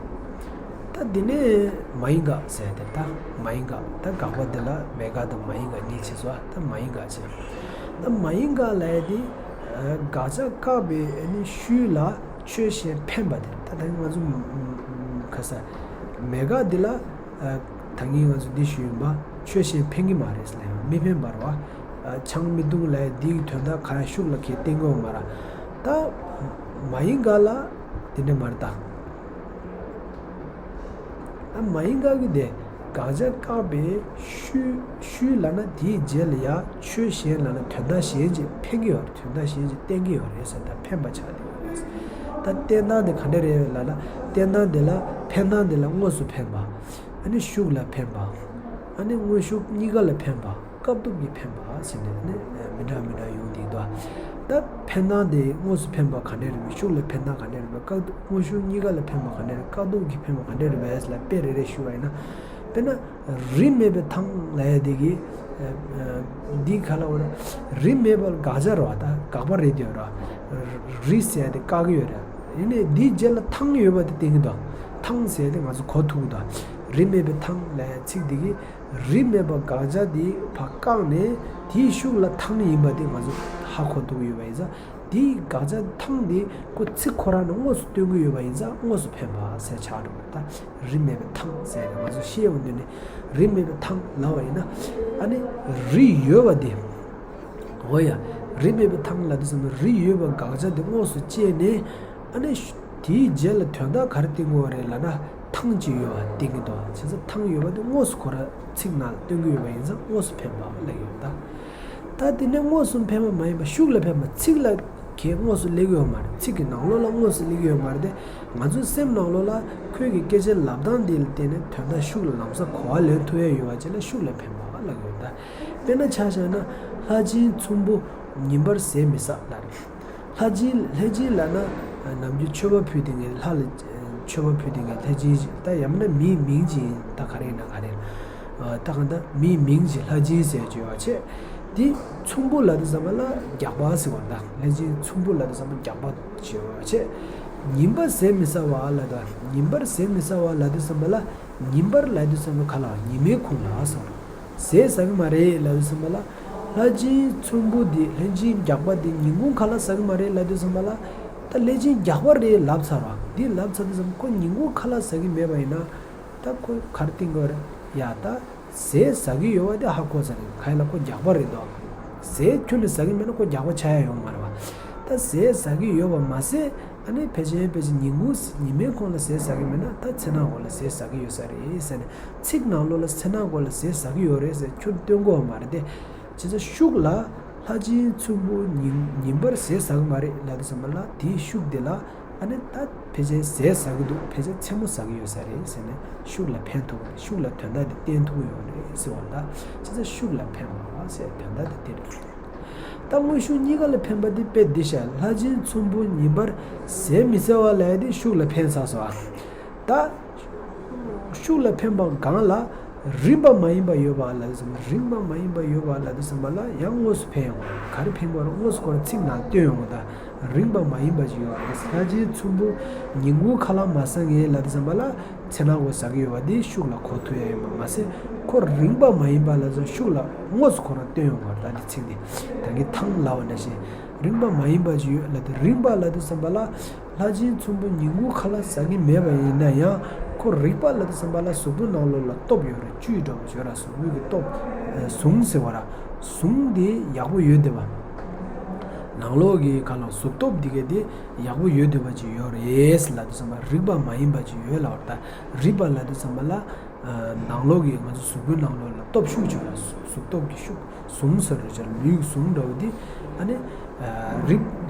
ད་འདི་ནས་མ་ཡིན་དགག་ཟེར་ཡ་དེ་ད་མ་ཡིན་དགག་ད་དགག་པ་འདི་ལ་མེད་དགག་དང་མ་ཡིན་དགག་གཉིས་ཕྱེ་སོང་། ད་མ་ཡིན་དགག་བྱས། ད་མ་ཡིན་དགག་ལབ་ཡ་དེ་དགག་བྱ་བཀག་པའི་ཨ་ནི་ཤུལ་ལ་ཆོས་གཞན་འཕེན་པ་དེ་ད་ད་ང་ཚོ་ཁ་ས་མེད་དགག་འདི་ལ། ད་གིན་ང་ཚོ་འདི་ཞུས་ཡིན་པ་ཆོས་གཞན་འཕེན་གྱི་མ་རེད་ལབ་ཡང་མི་འཕེན་པར་བ། ཆང་མི་འཐུང་ལབ་འདིའི་དོན་དག་གང་ཡང་ཤུགས་ལ་ཁས་བསྟན་གྱི་ཡོད་མ་རེད། ད་མ་ཡིན་དགག་ལ་དེ་འདྲ་མ་རེད་ད། ད་མ་ཡིན་དགག་གི་དེ་དགག་བྱ་བཀག་པའི་ཤུལ་ཤུལ་ལབ་ན་དེའི་རྗེས་ལ་ཡང་ཆོས་གཞན་ལབ་ན་དོན་དག་གཞན་ཅིག་འཕེན་གྱི་ཡོད་རེད། དོན་དག་གཞན་ཅིག་བསྟན་གྱི་ཡོད་རེད་ཟེར། ད་འཕེན་པ་ཆགས་བསྡད་ཡོད་རེད། ད་ ད་བརྟེན་སྟངས་དེ་ག་འདྲ་རེད་ལབ་ན། བརྟེན་སྟངས་དེ་ལ་འཕེན་སྟངས་དེ་ལ་དངོས་སུ་འཕེན་པ། ཨ་ནི་ཤུགས་ལ་འཕེན་པ། ཨ་ནི་དངོས་ཤུགས་གཉིས་ཀ་ལ་འཕེན་པ། སྐབས་ཐོབ་ཀྱིས་འཕེན་པ་ཟེར་ནས་ནི་མི་འདྲ་མི་འདྲ་ཡོང་གི་འདུག་ད་འཕེན་སྟངས་དེ་དངོས་སུ་འཕེན་པ་ག་འདྲ་རེད་པས། ཤུགས་ལ་འཕེན་སྟངས་ག་འདྲ་རེད་པས། སྐབས་དངོས་ཤུགས་གཉིས་ཀ་ལ་འཕེན་པ་ག་འདྲ་རེད། སྐབས་ཐོབ་ཀྱིས་འཕེན་པ་ག་འདྲ་རེད་པས་ལ་དཔེ་རེ་རེ་ཞུ་བ་ཡིན་ན། དཔེར་ན། རིས་མེད་པའི་ཐང་ལབ་ཡ་དེ་གི། འདི་ག་ལ་བར། རིས་མེད་པར་དགག་བྱ་རེད་པ། ད་དགག་པ་རེད་དེ་ར། རིས་ཟེར་ཡ་དེ་བཀག་གི་ཡོད་རེད། ཡིན་ནའི་འདིའི་རྗེས་ལ་ཐང་ཡོད་པ་དེ་བསྟན་གི་འདུག་ཐང་ཟེར་ཡ་དེ་ང་ཚོ་གོ་ཐུབ་གི་འདུག་རིས་མེད་པའི་ཐང་ལབ་ཡ་ཚིག་དེ་གི། རིས་མེད་པར་དགག་བྱ་དེ་ཕར་བཀག་ནས་དེའི་ཤུགས་ལ་ཐང་ཡིན་པ་དེ་ང་ཚོ་ཧ་གོ་ཐུབ་ཀྱི་ཡོད་པ་ཡིན་ཙང་། དེའི་དགག་བྱ་ཐང་དེ་ཁོ་ཚིག་ཁོ་རང་ནས་དངོས་སུ་སྟོན་གྱི་ཡོད་པ་ཡིན་ཙང་དངོས་སུ་འཕེན་པ་ཟེར་ཆགས་འགྲོ་གི། ད་རིས་མེད་པའི་ཐང་ཟེར་ནས་ང་ཚོ་ཤེས་ཡོང་དུས་ནས། རིས་མེད་པའི་ཐང་ལབ་པ་ཡིན་ན། ཨ་ནི་རིས་ཡོད་པ་དེ། འོ་ཡ། རིས་མེད་པའི་ཐང་ལབ་དུས་ཙམ་པ་རིས་ཡོད་པའི་དགག་བྱ་དེ་དངོས་སུ་བཅད་ནས། ཨ་ནི་དེའི་རྗེས་ལ་དོན་དག་ག་རེ་བསྟན་དགོས་པ་རེད་ལབ་ན། ཐང་ཅིག་ཡོད་པ་བསྟན་གྱི་འདུག་བྱས་ཙང་ཐང་ཡོད་པ་དེ་དངོས་སུ་ཁོ་རང་ཚིག་ནང་ལ་སྟོན་གྱི་ཡོད་པ་ཡིན་ཙང་དངོས་སུ་འཕེན་པ་ལབ་ཀྱི་ཡོད། ད། ད་དེ་ནས་དངོས་སུ་འཕེན་པ་མ་ཡིན་པ་ཤུགས་ལ་འཕེན་པ། ཚིག་ལ་གས་དངོས་སུ་སླེབས་ཀྱི་ཡོད་མ་རེད། ཚིག་གི་ནང་ལོགས་ལ་དངོས་སུ་སླེབས་ཀྱི་ཡོད་མ་རེད་དེ། ང་ཚོའི་སེམས་ནང་ལོགས་ལ་ཁོས་ཀྱི་སྐད་ཆ་ལབ་སྟངས་འདི་ལ་བརྟེན་ནས་དོན་དག་ཤུགས་ལ་ལམ་སང་གོ་བ་ལེན་ཐུབ་ཡ་ཡོད་པ་ཅིག་ལ་ཤུགས་ལ་འཕེན་པ་ལབ་ཀྱི་ཡོད། ད་དཔེར་ན་ཆ་བཞག་ན། ལྷ་སྦྱིན་ཚོམ་བུ་ཉིན་པར་ཟས་མི་ཟ་ལབ་རེད། ལྷ་སྦྱིན། ལྷས་སྦྱིན་ལབ་ན་ནམ་རྒྱུན་མཆོད་པ་ཕུལ་དེ་ངས་ལྷ་ལ་མཆོད་པ་ཕུལ་དེ་ངས་ལྷས་སྦྱིན་ཞིག་ད་ཡང་མིན་ན་མིའི་མིང་ཅིག་ཡིན། ད་ག་རེ་ཡིན་ན་ག་རེ། ད་གང་ལྟར་མིའི་མིང་ཅིག་ལྷ་སྦྱིན་ཟེར་བརྗོད་པ་བྱས། དེ་ཚོམ་བུ་ལབ་དུས་ཙམ་པ་ལ་རྒྱགས་པ་ཟེར་བ། ད་ལྷས་སྦྱིན་ཚོམ་བུ་ལབ་དུས་ཙམ་པ་རྒྱགས་པ་བརྗོད་པ་བྱས། ཉིན་པར་ཟས་མི་ཟ་བ་ལབ་ད། ཉིན་པར་ཟས་མི་ཟ་བ་ལབ་དུས་ཙམ་པ་ལ། ཉིན་པར་ལབ་དུས་ཙམ་པ་ག་ལ། ཉི་མའི་ཁོངས་ལ་ཟེར། ཟས་ཟ་གི་མ་རེད་ལབ་དུས་ཙམ་པ་ལ། ལྷས་སྦྱིན་ཚོམ་བུ་འདི། ལྷས་སྦྱིན་རྒྱགས་པ་འདི་ཉིན་གུང་ཁ་ལག་ཟ་གི་མ་རེད་ལབ་དུས་ཙམ་པ་ལ། ད་ལྷས་སྦྱིན་རྒྱགས་པ་རེད་ལབ་ཚར་བ། འདི་ལབ་ཚར་དུས་ཙམ་ཁོ་ཉིན་གུང་ཁ་ལག་ཟ་གི་མེད་པ་ཡིན་ན། ད་ཁོ་ག་རེ་བསྟན་དགོས་རེད། ཡ་ད། ཟས་ཟ་གི་ཡོད་པ་དེ་ཧ་གོ་ཚར་རེད། ག་ཡིན་ལ་ཁོ་རྒྱགས་པ་རེད་དོ། ཟས་ཁྱོན་ནས་ཟ་གི་མེད་ན་ཁོ་རྒྱགས་པ་ཆགས་ཡ་ཡོད་མ་རེད་བ། ད་ཟས་ཟ་གི་ཡོད་པ་མ་ཟད། ཨ་ནི་ཕལ་ཆེར་ཕལ་ཆེར་ཉིན་གུང་ཉི་མའི་ཁོངས་ལ་ཟས་ཟ་གི་མེད་ན་ད་མཚན་ནག་གོང་ལ་ཟས་ཟ་གི་ཡོད་ས་རེད་ཟེར་ནས། ཚིག་ནང་ལོགས་ལ་མཚན་ནག་གོང་ལ་ཟས་ཟ་གི་ཡོད་རེད་ཟེར་ཁྱོན་སྟོན་དགོས་པ་མ་རེད་དེ། བྱས་ཙང་ཤུགས་ལ། ལྷས་སྦྱིན་ཚོམ་བུ་ཉིན་ཉིན་པར་ཟས་ཟ་གི་མ་རེད་ལབ་དུས་ཙམ་པ་ལ། དེའི་ཤུགས་དེ་ལ། ཨ་ནི་ད་ཕལ་ཆེར་ཟས་ཟ་གི་འདུག་ཕལ་ཆེར་མཚན་མོ་ཟ་གི་ཡོད་ས་རེད་ཟེར་ནས་ཤུགས་ལ་འཕེན་ཐུབ་པ་རེད། ཤུགས་ལ་དོན་དག་དེ་བསྟན་ཐུབ་ཀྱི་ཡོད་རེད་ཟེར་བ་ལ། བྱས་ཙང་ཤུགས་ལ་འཕེན་པ་ཟེར་དོན་དག་དེ་དེ་རེད། ད་དངོས་ཤུགས་གཉིས་ཀ་ལ་འཕེན་པ་དེ་དཔེ་འདི་བཞག་ལྷས་སྦྱིན་ཚོམ་བུ་ཉིན་པར་ཟས་མི་ཟ་བ་ལབ་ཡ་དེ་ཤུགས་ལ་འཕེན་ཚར་སོང་ཨ། ད། ཤུགས་ལ་འཕེན་པ་སྒང་ལ། རིག་པ་མ་ཡིན་པ་ཡོད་པ་ལབ་དུས་ཙམ་པ། རིག་པ་མ་ཡིན་པ་ཡོད་པ་ལབ་དུས་ཙམ་པ་ལ་ཡང་དངོས་སུ་འཕེན་ཡོང་བ། ག་རེ་འཕེན་དགོས་རེད། དངོས་སུ་ཁོ་རང་ཚིག་ནང་སྟོན་ཡོང་བ་དང་། རིག་པ་མ་ཡིན་པ་ཅིག་ཡོད་རེད། ལྷས་སྦྱིན་ཚོམ་བུ་ཉིན་གུང་ཁ་ལག་མ་ཟ་ངེས་ལབ་དུས་ཙམ་པ་ལ། མཚན་ནག་གོང་ཟ་གི་ཡོད་པ་འདི་ཤུགས་ལ་གོ་ཐུབ་ཡ་ཡོད་པ་མ་ཟད། ཁོ་རིག་པ་མ་ཡིན་པ་ལབ་ཙང་ཤུགས་ལ་དངོས་སུ་ཁོ་རང་སྟོན་ཡོང་བ་རེད། ད་འདི་ཚིག་འདི་ད་གིན་ཐང་ལབ་པ་ནང་བཞིན། རིག་པ་མ་ཡིན་པ་ཅིག་ཡོད་ལབ་དུས། རིག་པ་ལབ་དུས་ཙམ་པ་ལ། ལྷས་སྦྱིན་ཚོམ་བུ་ཉིན་གུང་ཁ་ལག་ཟ་གི་མེད་པ་ཡིན་ན་ཡང་། ཁོ་རིག་པ་ལབ་དུས་ཙམ་པ་ལ་གཟུགས་པོའི་ནང་ལོགས་ལ་སྟོབས་ཡོད་རེད། བཅུད་འདྲ་བོ་ཅིག་ཡོད་ར། གཟུགས་པོའི་གི་སྟོབས། ཨ། ཟུངས་ཟེར་བ་ར། ཟུངས་དེ་ཡག་པོ་ཡོད་བསྡད་པ། ནང་ལོགས་ཀྱི་ཁ་ལ་གཟུགས་སྟོབས་འདི་ག་དེ་ཡག་པོ་ཡོད་བསྡད་པ་ཅིག་ཡོད་རེད་ལབ་དུས་ཙམ་པ། རིག་པ་མ་ཡིན་པ་ཅིག་ཡོད་ལབ་པ་རེད། ད་རིག་པ་ལབ་དུས་ཙམ་པ་ལ། ཨ། ནང་ལོགས་ཀྱི་ང་ཚོ་གཟུགས་པོའི་ནང་ལོགས་ལ་སྟོབས་ཤུགས་ཅིག་ཡོད་ར། གཟུགས་སྟོབས་ཀྱི་ཤུགས། ཟུངས་ཟེར་རེད་ཅེས། ལུས་ཟུངས་འདྲ་བོ་འདི། ཨ་ནི། ཨ། རིག་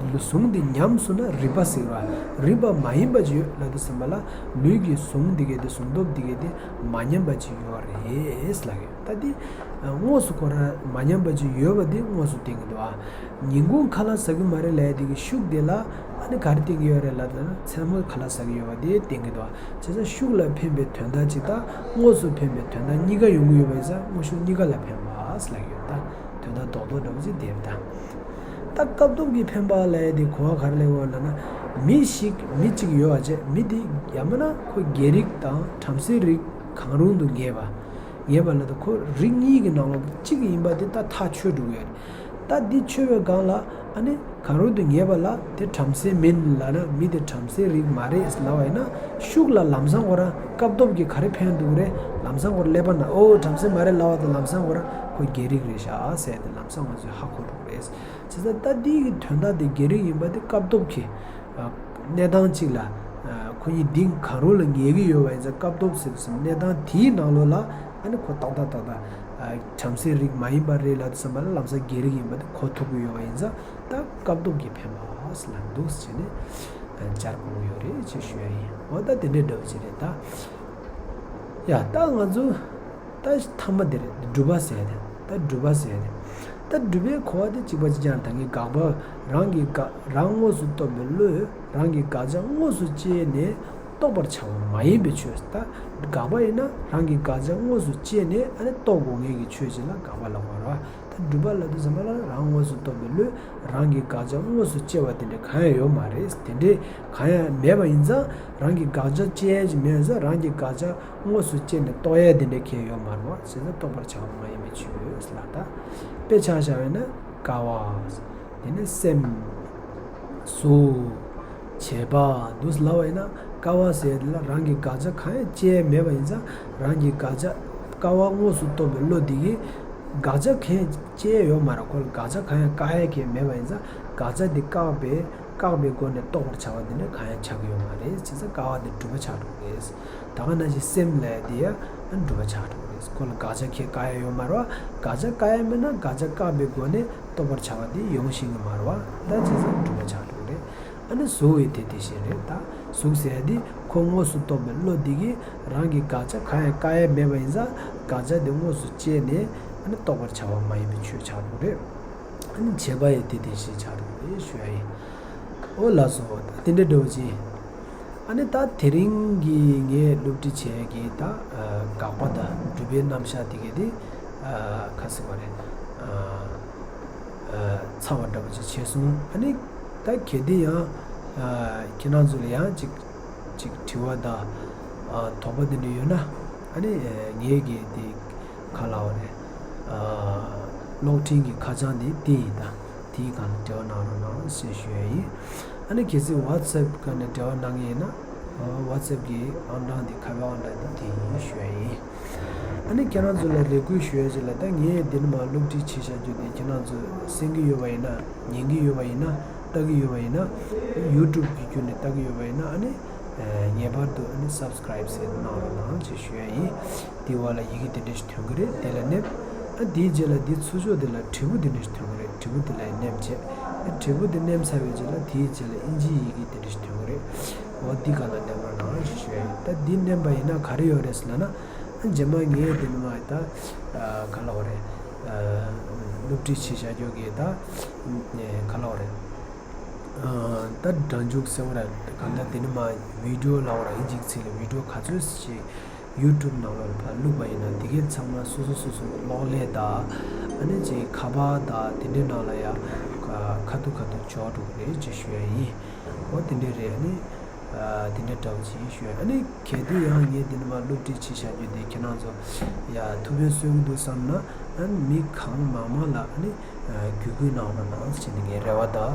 ཟུངས་འདི་ཉམས་སོང་ན་རིག་པ་ཟེར་བ། རིག་པ་མ་ཡིན་པ་ཅིག་ཡོད་ལབ་དུས་ཙམ་པ་ལ། ལུས་ཀྱི་ཟུངས་འདི་ག་དེ། ཟུངས་སྟོབས་འདི་ག་དེ་མ་ཉམས་པ་ཅིག་ཡོད་རེད་ལབ་ཡོད། ད་འདི། ཨ། དངོས་སུ་ཁོ་རང་མ་ཉམས་པ་ཅིག་ཡོད་པ་འདི་དངོས་སུ་བསྟན་གྱི་འདུག་ཨ། ཉིན་གུང་ཁ་ལག་ཟ་གི་མ་རེད་ལབ་ཡ་འདི་གི་ཤུགས་དེ་ལ། ཨ་ནི་ག་རེ་བསྟན་གྱི་ཡོད་རེད་ལབ་ན། མཚན་མོ་ཁ་ལག་ཟ་གི་ཡོད་པ་དེ་བསྟན་གྱི་འདུག་ཨ། བྱས་ཙང་ཤུགས་ལ་འཕེན་པའི་དོན་དག་ཅིག་དང་། དངོས་སུ་འཕེན་པའི་དོན་དག་གཉིས་ཀ་ཡོང་གི་ཡོད་པ་ཡིན་ཙང་། དངོས་ཤུགས་གཉིས་ཀ་ལ་འཕེན་པ་ལབ་ཡོད། ད་དོན་དག་རྡོག་རྡོག་འདྲ་བོ་ཅིག་དེ་རེད། ད། ད་སྐབས་ཐོབ་ཀྱིས་འཕེན་པ་ལབ་ཡ་དེ་གོ་བ་ག་རེ་ལེན་དགོས་ལབ་ན། མི་ཞིག་མི་གཅིག་ཡོད་པ་བྱས། མི་དེ་ཡང་མིན་ན་ཁོ་རྒྱལ་རིགས་དང་བྲམ་ཟེའི་རིགས་གང་རུང་དུ་ངེས་པ། ངེས་པ་ལབ་ད་ཁོ་རིགས་གཉིས་ཀྱི་ནང་ལོགས་གཅིག་ཡིན་པ་དེ་ད་ཐག་ཆོད་འགྲོ་གི་ཡོད་རེད། ད་འདི་ཆོད་པའི་སྒང་ལ། ཨ་ནི་གང་རུང་དུ་ངེས་པ་ལ་དེ་བྲམ་ཟེ་མིན་ལབ་ན། མི་དེ་བྲམ་ཟེའི་རིགས་མ་རེད་ལབ་པ་ཡིན་ན། ཤུགས་ལ་ལམ་སང་ཁོ་རང་སྐབས་ཐོབ་ཀྱིས་ག་རེ་འཕེན་འདུག་རེད། ལམ་སང་ཁོ་རང་ཀླད་པ་ནང་། ཨོ། བྲམ་ཟེ་མ་རེད་ལབ་པ་དང་། ལམ་སང་ཁོ་རང་ཁོ་རྒྱལ་རིགས་རེད་ཤག་ཟེར་ཏེ་ལམ་སང་ང་ཚོས་ཧ་གོ་འགྲོ་གི་རེད། བྱས་ཙང་ད་འདི་གི་དོན་དག་དེ་རྒྱལ་རིགས་ཡིན་པ་དེ་སྐབས་ཐོབ་ཀྱིས། ཨ། གནས་སྟངས་གཅིག་ལ། ཨ། ཁོ་གཉིས་འདི་གང་རུང་ལ་ངེས་ཀྱི་ཡོད་པ་ཡིན་ཙང་། སྐབས་ཐོབ་ཟེར་དུས་གནས་སྟངས་དེའི་ནང་ལོགས་ལ། ཨ་ནི་ཁོ་ཏག་ཏག་ཏག་ཏག་ཨ། བྲམ་ཟེའི་རིགས་མ་ཡིན་པ་རེད་ལབ་དུས་ཙམ་པ་ལ་ལམ་སང་རྒྱལ་རིགས་ཡིན་པ་དེ་གོ་ཐུབ་ཀྱི་ཡོད་པ་ཡིན་ཙང་། ད་སྐབས་ཐོབ་ཀྱིས་འཕེན་པ་ལབ་འདུག་ཟེར་ནས། སྦྱར་དགོས་ཡོད་རེད་ཅེས་ཞུ་ཡ་ཡིན། འོ་ད་དེ་འདྲའི་འདྲ་བོ་ཅིག་རེད་ད། ཡ་ད་ང་ཚོ་ད་ཐ་མ་དེ་རེད། སྒྲུབ་པ་ཟེར་ཡ་དེ། ད་སྒྲུབ་པ་ཟེར་ཡ་དེ། ད་སྒྲུབ་པའི་གོ་བ་དེ་གཅིག་པ་གཅིག་རྐྱང་རེད། ད་ངས་དགག་པ་རང་གི་དགག་རང་དངོས་སུ་རྟོགས་པའི་བློས་རང་གི་དགག་བྱ་དངོས་སུ་དཔྱད་ནས་རྟོགས་པར་བྱ་བ་མ་ཡིན་པའི་ཆོས། ད་དགག་པ་ཡིན་ན་རང་གི་དགག་བྱ་དངོས་སུ་དཔྱད་ནས་ཨ་ནི་རྟོགས་དགོས་ངེས་ཀྱི་ཆོས་ཅིག་ལ་དགག་པ་ལབ་དགོས་རེད་བ། ད་སྒྲུབ་པ་ལབ་དུས་ཙམ་པ་ལ་རང་དངོས་སུ་རྟོགས་པའི་བློས་རང་གི་དགག་བྱ་དངོས་སུ་དཔྱད་པ་དེ་འདྲ་གང་ཡང་ཡོད་མ་རེད། དེ་འདྲའི་གང་ཡང་མེད་པ་ཡིན་ཙང་། རང་གི་དགག་བྱ་དཔྱད་ཡས་ཅིག་མེད་ཙང་། རང་གི་དགག་བྱ་དངོས་སུ་དཔྱད་ནས་རྟོགས་ཡས་དེ་འདྲ་གང་ཡང་ཡོད་མ་རེད་བ། བྱས་ཙང་རྟོགས་པར་བྱ་བ་མ་ཡིན་པའི་ཆོས་ལ། ད་དཔེ་ཆ་བཞག་པ་ཡིན་ན་ཀ་བ། དེ་ནས་སེམས། གཟུགས། བྱེད་པ་འདུག་ལབ་པ་ཡིན་ན། ཀ་བ་ཟེར་དེ་ལ་རང་གི་དགག་བྱ་གང་ཡང་དཔྱད་མེད་པ་ཡིན་ཙང་། རང་གི་དགག་བྱ་ཀ་བ་དངོས་སུ་རྟོགས་པའི་བློ་འདི་གིས་དགག་བྱ་གང་ཡང་དཔྱད་ཡོད་མ་རེད། ཁོ་ལ་དགག་བྱ་གང་ཡང་བཀག་ཡ་གང་ཡང་མེད་པ་ཡིན་ཙང་། དགག་བྱ་འདི་བཀག་པའི་བཀག་པའི་སྒོ་ནས་རྟོགས་པར་བྱ་བ་འདི་ནི་གང་ཡང་ཆགས་ཀྱི་ཡོད་མ་རེད། བྱས་ཙང་ཀ་བ་འདི་སྒྲུབ་པ་ཆགས་འགྲོ་གི་རེད། ད་ག་ནང་བཞིན་སེམས་ལབ་ཡ་འདི་ཡང་སྒྲུབ་པ་ཆགས་འགྲོ་གི་རེད། ཁོ་ལ་དགག་བྱ་གང་ཡང་བཀག་ཡ་ཡོད་མ་རེད་བ། དགག་བྱ་བཀག་ཡ་མེད་ན་དགག་བྱ་བཀག་པའི་སྒོ་ནས་རྟོགས་པར་བྱ་བ་འདི་ཡོང་ཤེས་ཀྱི་མ་རེད་བ། ད་བྱས་ཙང་སྒྲུབ་པ་ཆགས་འགྲོ་གི་རེད། ཨ་ནི་གཟུགས་ཡང་དེ་དེ་བཞིན་རེད། ད་གཟུགས་ཟེར་ཡ་འདི་ཁོ་དངོས་སུ་རྟོགས་པའི་བློ་འདི་གིས་རང་གི་དགག་བྱ་གང་ཡང་བཀག་ཡ་མེད་པ་ཡིན་ཙང་། དགག་བྱ་འདི་དངོས་སུ་དཔྱད་ནས་ཨ་ནི་རྟོགས་པར་བྱ་བ་མ་ཡིན་པའི་ཆོས་ཆགས་འགྲོ་གི་རེད། ཨ་ནི་བྱེད་པ་ཡང་དེ་དེ་བཞིན་ཆགས་འགྲོ་གི་རེད་ཞུ་ཡ་ཡིན། འོ་ལགས་སོ། ད་དེ་འདྲ་འདྲ་བོ་ཅིག་ཨ་ནི་ད་དེ་རིང་གི་ངས་སློབ་ཁྲིད་བྱེད་ཡས་ཀྱི་ད་ཨ་དགག་པ་དང་སྒྲུབ་པའི་རྣམ་གཞག་དེ་གའི་དེ་ཨ་ག་ཟེར་བ་རེད། ཨ་ཨ་ཚར་བ་འདྲ་པོ་ཅིག་བྱས་སོང་། ཨ་ནི་ད་གལ་ཏེ་ཡང་ཨ་ཁྱེད་རང་ཚོ་ལ་ཡང་ཅིག་ཅིག་དྲི་བ་དང་ཨ་དོགས་པ་དེ་འདྲ་ཡོད་ན། ཨ་ནི་ཨ་ངས་ཀྱི་དེ་ག་ལབ་དགོས་རེད། ཨ་གློག་འཕྲིན་གྱི་ཁ་བྱང་དེ་དེ་ཡིན། ད་དེའི་སྒང་ལ་འབྲེལ་བ་གནང་རོགས་གནང་ཞེས་ཞུ་ཡ་ཡིན། ཨ་ནི་གལ་སྲིད་ཝ་ཊི་སེབ་སྒང་ནས་འབྲེལ་བ་གནང་གི་ཡིན་ན། ཨ་ཝ་ཊི་སེབ་གི་ཨང་གྲངས་དེ་ཁ་པར་ཨང་གྲངས་དེ་དེ་ཡིན་ཞུ་ཡ་ཡིན། ཨ་ནི་ཁྱེད་རང་ཚོ་ལ་རེ་སྐུལ་ཞུ་ཡ་ཅིག་ལ། ད་ངས་འདི་ནས་མར་སློབ་ཁྲིད་བྱེད་བཞག་རྒྱུ་དེ་ཁྱེད་རང་ཚོ་གསན་གྱི་ཡོད་པ་ཡིན་ན། ཉན་གྱི་ཡོད་པ་ཡིན་ན། ལྟ་གི་ཡོད་པ་ཡིན་ན། ཡུ་ཊུབ་གི་བརྒྱུད་ནས་ལྟ་གི་ཡོད་པ་ཡིན་ན། ཨ་ནི་ངེས་པར་དུ་ཨ་ནི་སབ་སི་ཀ་རེབ་ཟེར་གནང་རོགས་གནང་ཞེས་ཞུ་ཡ་ཡིན། དེའི་འོག་ལ་ཡི་གེ་དེ་འདྲ་ཞིག་ཐོན་གྱི་རེད། དེ་ལ་མནན། ཨ་དེའི་རྗེས་ལ་དེའི་ཚུར་ཕྱོགས་དེ་ལ་དྲིལ་བུ་དེ་འདྲ་ཞིག་ཐོན་གྱི་རེད། དྲིལ་བུ་དེ་ལ་ཡང་མནན་བྱས། ཨ་དྲིལ་བུ་དེ་མནན་ཚར་བའི་རྗེས་ལ་དེའི་རྗེས་ལ་ཨིན་ཇིའི་ཡི་གེ་དེ་འདྲ་ཞིག་ཐོན་གྱི་རེད། འོ་འདི་སྒང་ལ་མནན་པ་གནང་ཞེས་ཞུ་ཡ་ཡིན། ད་འདི་མནན་པ་ཡིན་ན་ག་རེ་ཡོད་རེད་ཟེར་ལབ་ན། ཨ་རྗེས་མ་ངས་དེ་ནས་མར་ད་ཨ་ག་ལབ་དགོས་རེད། ཨ་སློབ་ཁྲིད་བྱེད་བཞག་རྒྱུ་གི་ད་ཨ་ག་ལབ་དགོས་རེད། ཨ་ད་སྒྲ་འཇུག་ཟེར་བ་རེད། གང་ལྟར་དེ་ནས་མར་བི་ཌི་ཡོ་ལབ་དགོས་རེད། ཨིན་ཇིའི་ཚིག་ལ་བི་ཌི་ཡོ་ག་ཚོད་ཅིག་ཡུ་ཊུབ་ནང་ལོགས་ལ་ཕར་བླུགས་པ་ཡིན་ན། དེ་གའི་ཚང་མ་སོ་སོ་སོ་སོ་གི་གློག་ཀླད་དང་། ཨ་ནི་ཅིག་ཁ་པར་དང་དེ་འདྲའི་ནང་ལ་ཡང་ཁ་ཐུག་ཁ་ཐུག་འབྱོར་འགྲོ་གི་རེད་ཅེས་ཞུ་ཡ་ཡིན། འོ་དེ་འདྲ་རེད། ཨ་ནི་ཨ་དེ་འདྲ་འདྲ་བོ་ཅིག་ཡིན་ཞུ་ཡ། ཨ་ནི་གལ་ཏེ་ཡང་ངས་འདི་ནས་མར་སློབ་ཁྲིད་བྱེད་བཞག་རྒྱུ་དེ་ཁྱེད་རང་ཚོ་ཡ་ཐུགས་ཕན་གསོས་ཀྱི་འདུག་བསམ་ན། ཨ་ནི་མི་གང་མང་མང་ལ་ཨ་ནི་ཨ་བརྒྱུད་སྐུལ་གནང་རོགས་གནང་ཞེས་ནི་ངའི་རེ་བ་དང་།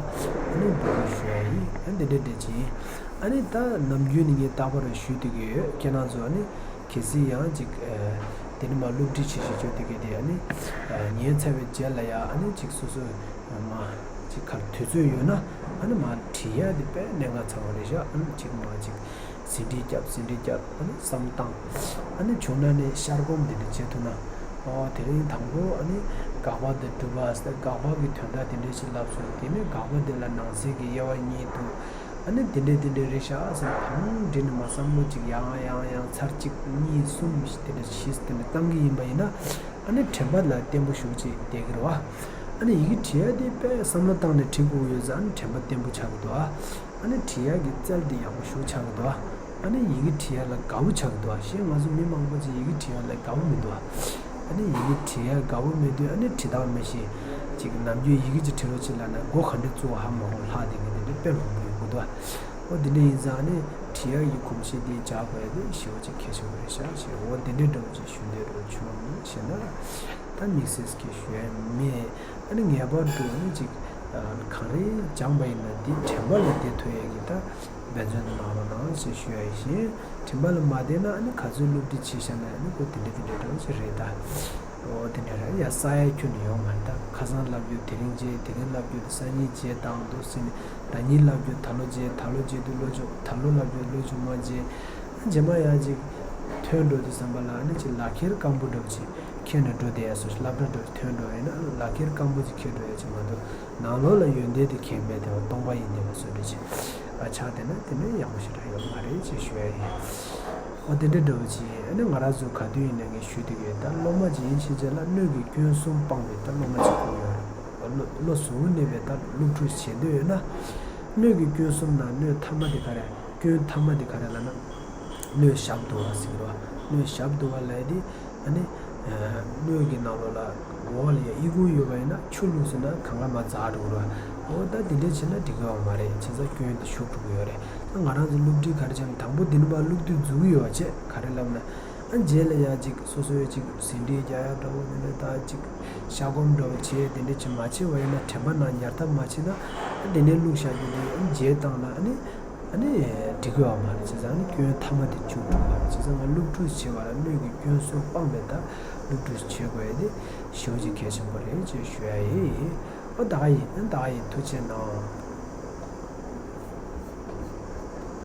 ཨ་ནི་འབོད་སྐུལ་ཞུ་ཡ་ཡིན། ཨ་འདི་འདྲ་འདྲ་ཅིག་ཡིན། ཨ་ནི་ད་ནམ་རྒྱུན་ནས་ངས་རྟག་པར་ཞུ་བསྡད་ཀྱི་ཡོད། ཁྱེད་རང་ཚོ་ཨ་ནི་གལ་སྲིད་ཡང་ཅིག་ཨ་དེ་ནས་མར་སློབ་ཁྲིད་བྱེད་བཞིན་བྱོས་དེ་གས་དེ། ཨ་ནི་ཨ་ཉན་ཚར་བའི་རྗེས་ལ་ཡ་ཨ་ནི་ཅིག་སོ་སོ་མར་ཅིག་ག་རེ་དུས་ཚོད་ཡོད་ན། ཨ་ནི་མར་བྲིས་ཡ་དེ་དཔེ་གནད་འགག་ཚ་བ་རེད་ཤག་ཨ་ནི་ཅིག་མར་ཅིག་ཟིན་བྲིས་རྒྱབ། ཟིན་བྲིས་རྒྱབ། ཨ་ནི་བསམ་བློ་བཏང་། ཨ་ནི་བྱུང་ན་ནི་ཤར་སྒོམ་དེ་འདྲ་བྱེད་ཐུབ་ན། ཨོ་དེ་རིང་དང་པོ་ཨ་ནི་དགག་པ་དང་སྒྲུབ་པ་ཟེར། དགག་པ་གི་དོན་དག་དེ་འདྲ་ཞིག་ལབ་སོང་། དེ་ནས་དགག་པ་དེ་ལ་ནང་གསེས་ཀྱི་དབྱེ་བ་གཉིས་འདུག་ཨ་ནི་དེ་འདྲ་དེ་འདྲ་རེད་ཤག་ཟེར། བང་བསྒྲིགས་ནས་མར་བསམ་བློ་ཅིག་ཡང་ཡང་ཡང་ཚར་གཅིག་གཉིས་གསུམ་དེ་འདྲ་བཞི་དེ་འདྲ་བཏང་གི་ཡིན་པ་ཡིན་ན། ཨ་ནི་དྲན་པ་ལ་བརྟན་པོ་ཞེ་པོ་ཅིག་བསྡད་ཀྱི་རེད་བ། ཨ་ནི་ཡི་གེ་བྲིས་ཡ་དེ་དཔེ་བསམ་བློ་བཏང་ནས་བྲིས་དགོས་ཀྱི་ཡོད་ཙང་། ཨ་ནི་དྲན་པ་བརྟན་པོ་ཆགས་ཀྱི་འདུག་ཨ། ཨ་ནི་བྲིས་ཡག་གི་རྩལ་དེ་ཡག་པོ་ཞེ་པོ་ཆགས་ཀྱི་འདུག་ཨ། ཨ་ནི་ཡི་གེ་བྲིས་ཡག་ལ་དགའ་བོ་ཆགས་ཀྱི་འདུག་ཨ། གཞན་ང་ཚོ་མི་མང་པོ་ཅིག་ཡི་གེ་བྲིས་ཡག་ལ་དགའ་བོ་མི་འདུག་ཨ། ཨ་ནི་ཡི་གེ་བྲིས་ཡག་དགའ་བོ་མེད་དུས། ཨ་ནི་བྲིས་སྟངས་མི་ཤེས། ཅིག་ནམ་རྒྱུན་ཡི་གེ་ཅིག་བྲིས་རོགས་བྱེད་ལབ་ན་མགོ་ག་འདྲ་བཙུགས་པ་ཧ་མ་གོ། ལྷག་བསྡད་མཁན་དེ་འདྲ་དཔེ་མང་པོ་ཡོང་གི་འདུག་ཨ། འོ་དེ་འདྲ་ཡིན་ཙང་། ཨ་ནི་བྲིས་ཡག་གི་གོམས་གཤིས་དེ་འཇགས་དགོས་ཡ་དེ་ཞེ་པོ་ཅིག་གལ་ཆེན་པོ་རེད་ཤག་ཅེས། འོ་དེ་འདྲ་འདྲ་བོ་ཅིག་ཞུ་འདོད་རོགས་བྱུང་ཞེ་ན། ད་དམིགས་བསལ་གྱི་ཞུ་ཡ་མེད། ཨ་ནི་ངེས་པར་དུ་ཨ་ནི་ཅིག་ཨ་གང་རེ་སྦྱངས་པ་ཡིན་ན་དེ་དྲན་པ་ལ་བསྡད་ཐུབ་ཡ་གི་ད་འབད་བརྩོན་གནང་རོགས་གནང་ཞེས་ཞུ་ཡ་ཡིན། གཞན་དྲན་པ་ལ་མ་བསྡད་ན། ཨ་ནི་ག་ཚོད་སློབ་ཁྲིད་བྱས་བཞག་ན་ཡང་། ཨ་ནི་ཁོ་དེ་འདྲ་དེ་འདྲ་འདྲ་བོ་ཞིག་རེད་ད། འོ་དེ་འདྲ་རེད་ཡ། ས་ཡ་ཁྱོན་ནས་ཡོང་མ་རེད་ད། ཁ་སང་བསླབ་རྒྱུ་དེ་རིང་བརྗེད། དེ་རིང་བསླབ་རྒྱུ་དེ་སང་ཉིན་བརྗེད་བཏང་འདུག་ཟེར་ནས། ཟླ་ཉིན་བསླབ་རྒྱུ་ད་ལོ་བརྗེད། ད་ལོ་བརྗེད་དུས་ལོ་བཅོ། ད་ལོ་བསླབ་རྒྱུ་ལོ་མཇུག་མ་བརྗེད། རྗེས་མ་ཡང་ཅིག་ཐོན་འགྲོ་དུས་ཙམ་པ་ལ། ཨ་ནི་ཅིག་ལག་ཁྱེར་སྐམ་པོ་འདྲ་བོ་ཅིག་ཁྱེར་ནས་འགྲོ་བསྡད་ཡ་བཟོ་ཞིག་སློབ་གྲྭ་འགྲོ་ཐོན་འགྲོ་ཡིན་ན། ཨ་ནི་ལག་ཁྱེར་སྐམ་པོ་ཅིག་ཁྱེར་འགྲོ་ཡ་ཅིག་མ་གཏོགས། ནང་ལོགས་ལ་ཡོན་ཏན་དེ་ཁྱེར་མེད་དེ་བ། སྟོང་པ་ཡིན་བསྡད་པ་བཟོ་འདྲ་ཅིག་ཆགས་བསྡད་ན་དེ་ནས་ཡག་པོ་ཞེ་དྲག་ཡོད་མ་རེད་ཅེས་ཞུ་ཡ་ཡིན། འོ་དེ་འདྲ་འདྲ་བོ་ཅིག་ཡིན། ཨ་ནི་ང་རང་ཚོ་ག་དུས་ཡིན་ན་ངས་ཞུས་བསྡད་ཀྱི་ཡོད། ད་སློབ་མ་ཅིག་ཡིན་ཕྱིན་ཆད་ལ་སྣོད་ཀྱི་སྐྱོན་གསུམ་སྤངས་པའི་ད་སློབ་མ་ཅིག་དགོས་ཡོད་རེད། བློ་བློ་གཟུ་བོར་གནས་པའི་ད་སློབ་ཕྲུག་བྱེད་འདོད་ཡོད་ན། སྣོད་ཀྱི་སྐྱོན་གསུམ་ནང་སྣོད་ཐ་མ་དེ་ག་རེ། སྐྱོན་ཐ་མ་དེ་ག་རེ་ལབ་ན། སྣོད་ཞབས་རྡོལ་བ་ཟེར་གྱི་རེད་བ། སྣོད་ཞབས་རྡོལ་བ་ལབ་ཡ་དེ། ཨ་ནི། སྣོད་ཀྱི་ནང་ལོགས་ལ་འོག་ལ་ཡ་ཨི་ཁུང་ཡོད་པ་ཡིན་ན་ཆུ་བླུགས་ཟིན་ན་གང་ག་མར་འཛག་འགྲོ་གི་རེད་བ། འོ་ད་དེ་འདྲ་བྱས་ན་འགྲིག་གི་ཡོད་མ་རེད། བྱས་ཙང་སྐྱོན་དེ་ཞུགས་འགྲོ་གི་ཡོད་རེད། ད་ང་རང་ཚོ་སློབ་ཁྲིད་ག་རེ་བྱས་ན་དང་པོ་འདི་ནས་མར་བླུགས་དུས་འཛུགས་ཀྱི་ཡོད་པ་བྱས། ག་རེ་ལབ་ན། ཨ་རྗེས་ལ་ཡ་ཅིག་སོ་སོའི་ཅིག་ཟིན་བྲིས་རྒྱག་ཡ་འདྲ་བོ། དེ་ནས་ད་ཅིག་ཤ་སྒོམ་འདྲ་བོ་བྱས། དེ་འདྲ་ཅིག་མ་བྱས་པ་ཡིན་ན། དྲན་པ་ནང་ཉར་ཐབས་མ་བྱས་ན། ཨ་དེ་ནས་བླུགས་བཞག་རྒྱུ་དེ་ཨ་རྗེས་བཏང་ན་ཨ་ནི། ཨ་ནི་འགྲིག་གི་ཡོད་མ་རེད། བྱས་ཙང་ཨ་ནི་སྐྱོན་ཐ་མ་དེ་འཇུག་འགྲོ་གི་རེད། བྱས་ཙང་ང་སློབ་ཕྲུག་བྱེད་པ་ལ་སྣོད་ཀྱི་སྐྱོན་གསུམ་སྤངས་པའི་ད་སློབ་ཕྲུག་བྱེད་དགོས་ཡ་དེ་ཞེ་པོ་ཅིག་གལ་ཆེན་པོ་རེད་ཅེས་ཞུ་ཡ་ཡིན། ཨ་ད་ག་ཡིན། ཨ་ད་ག་ཡིན། ཐུགས་རྗེ་གནང་།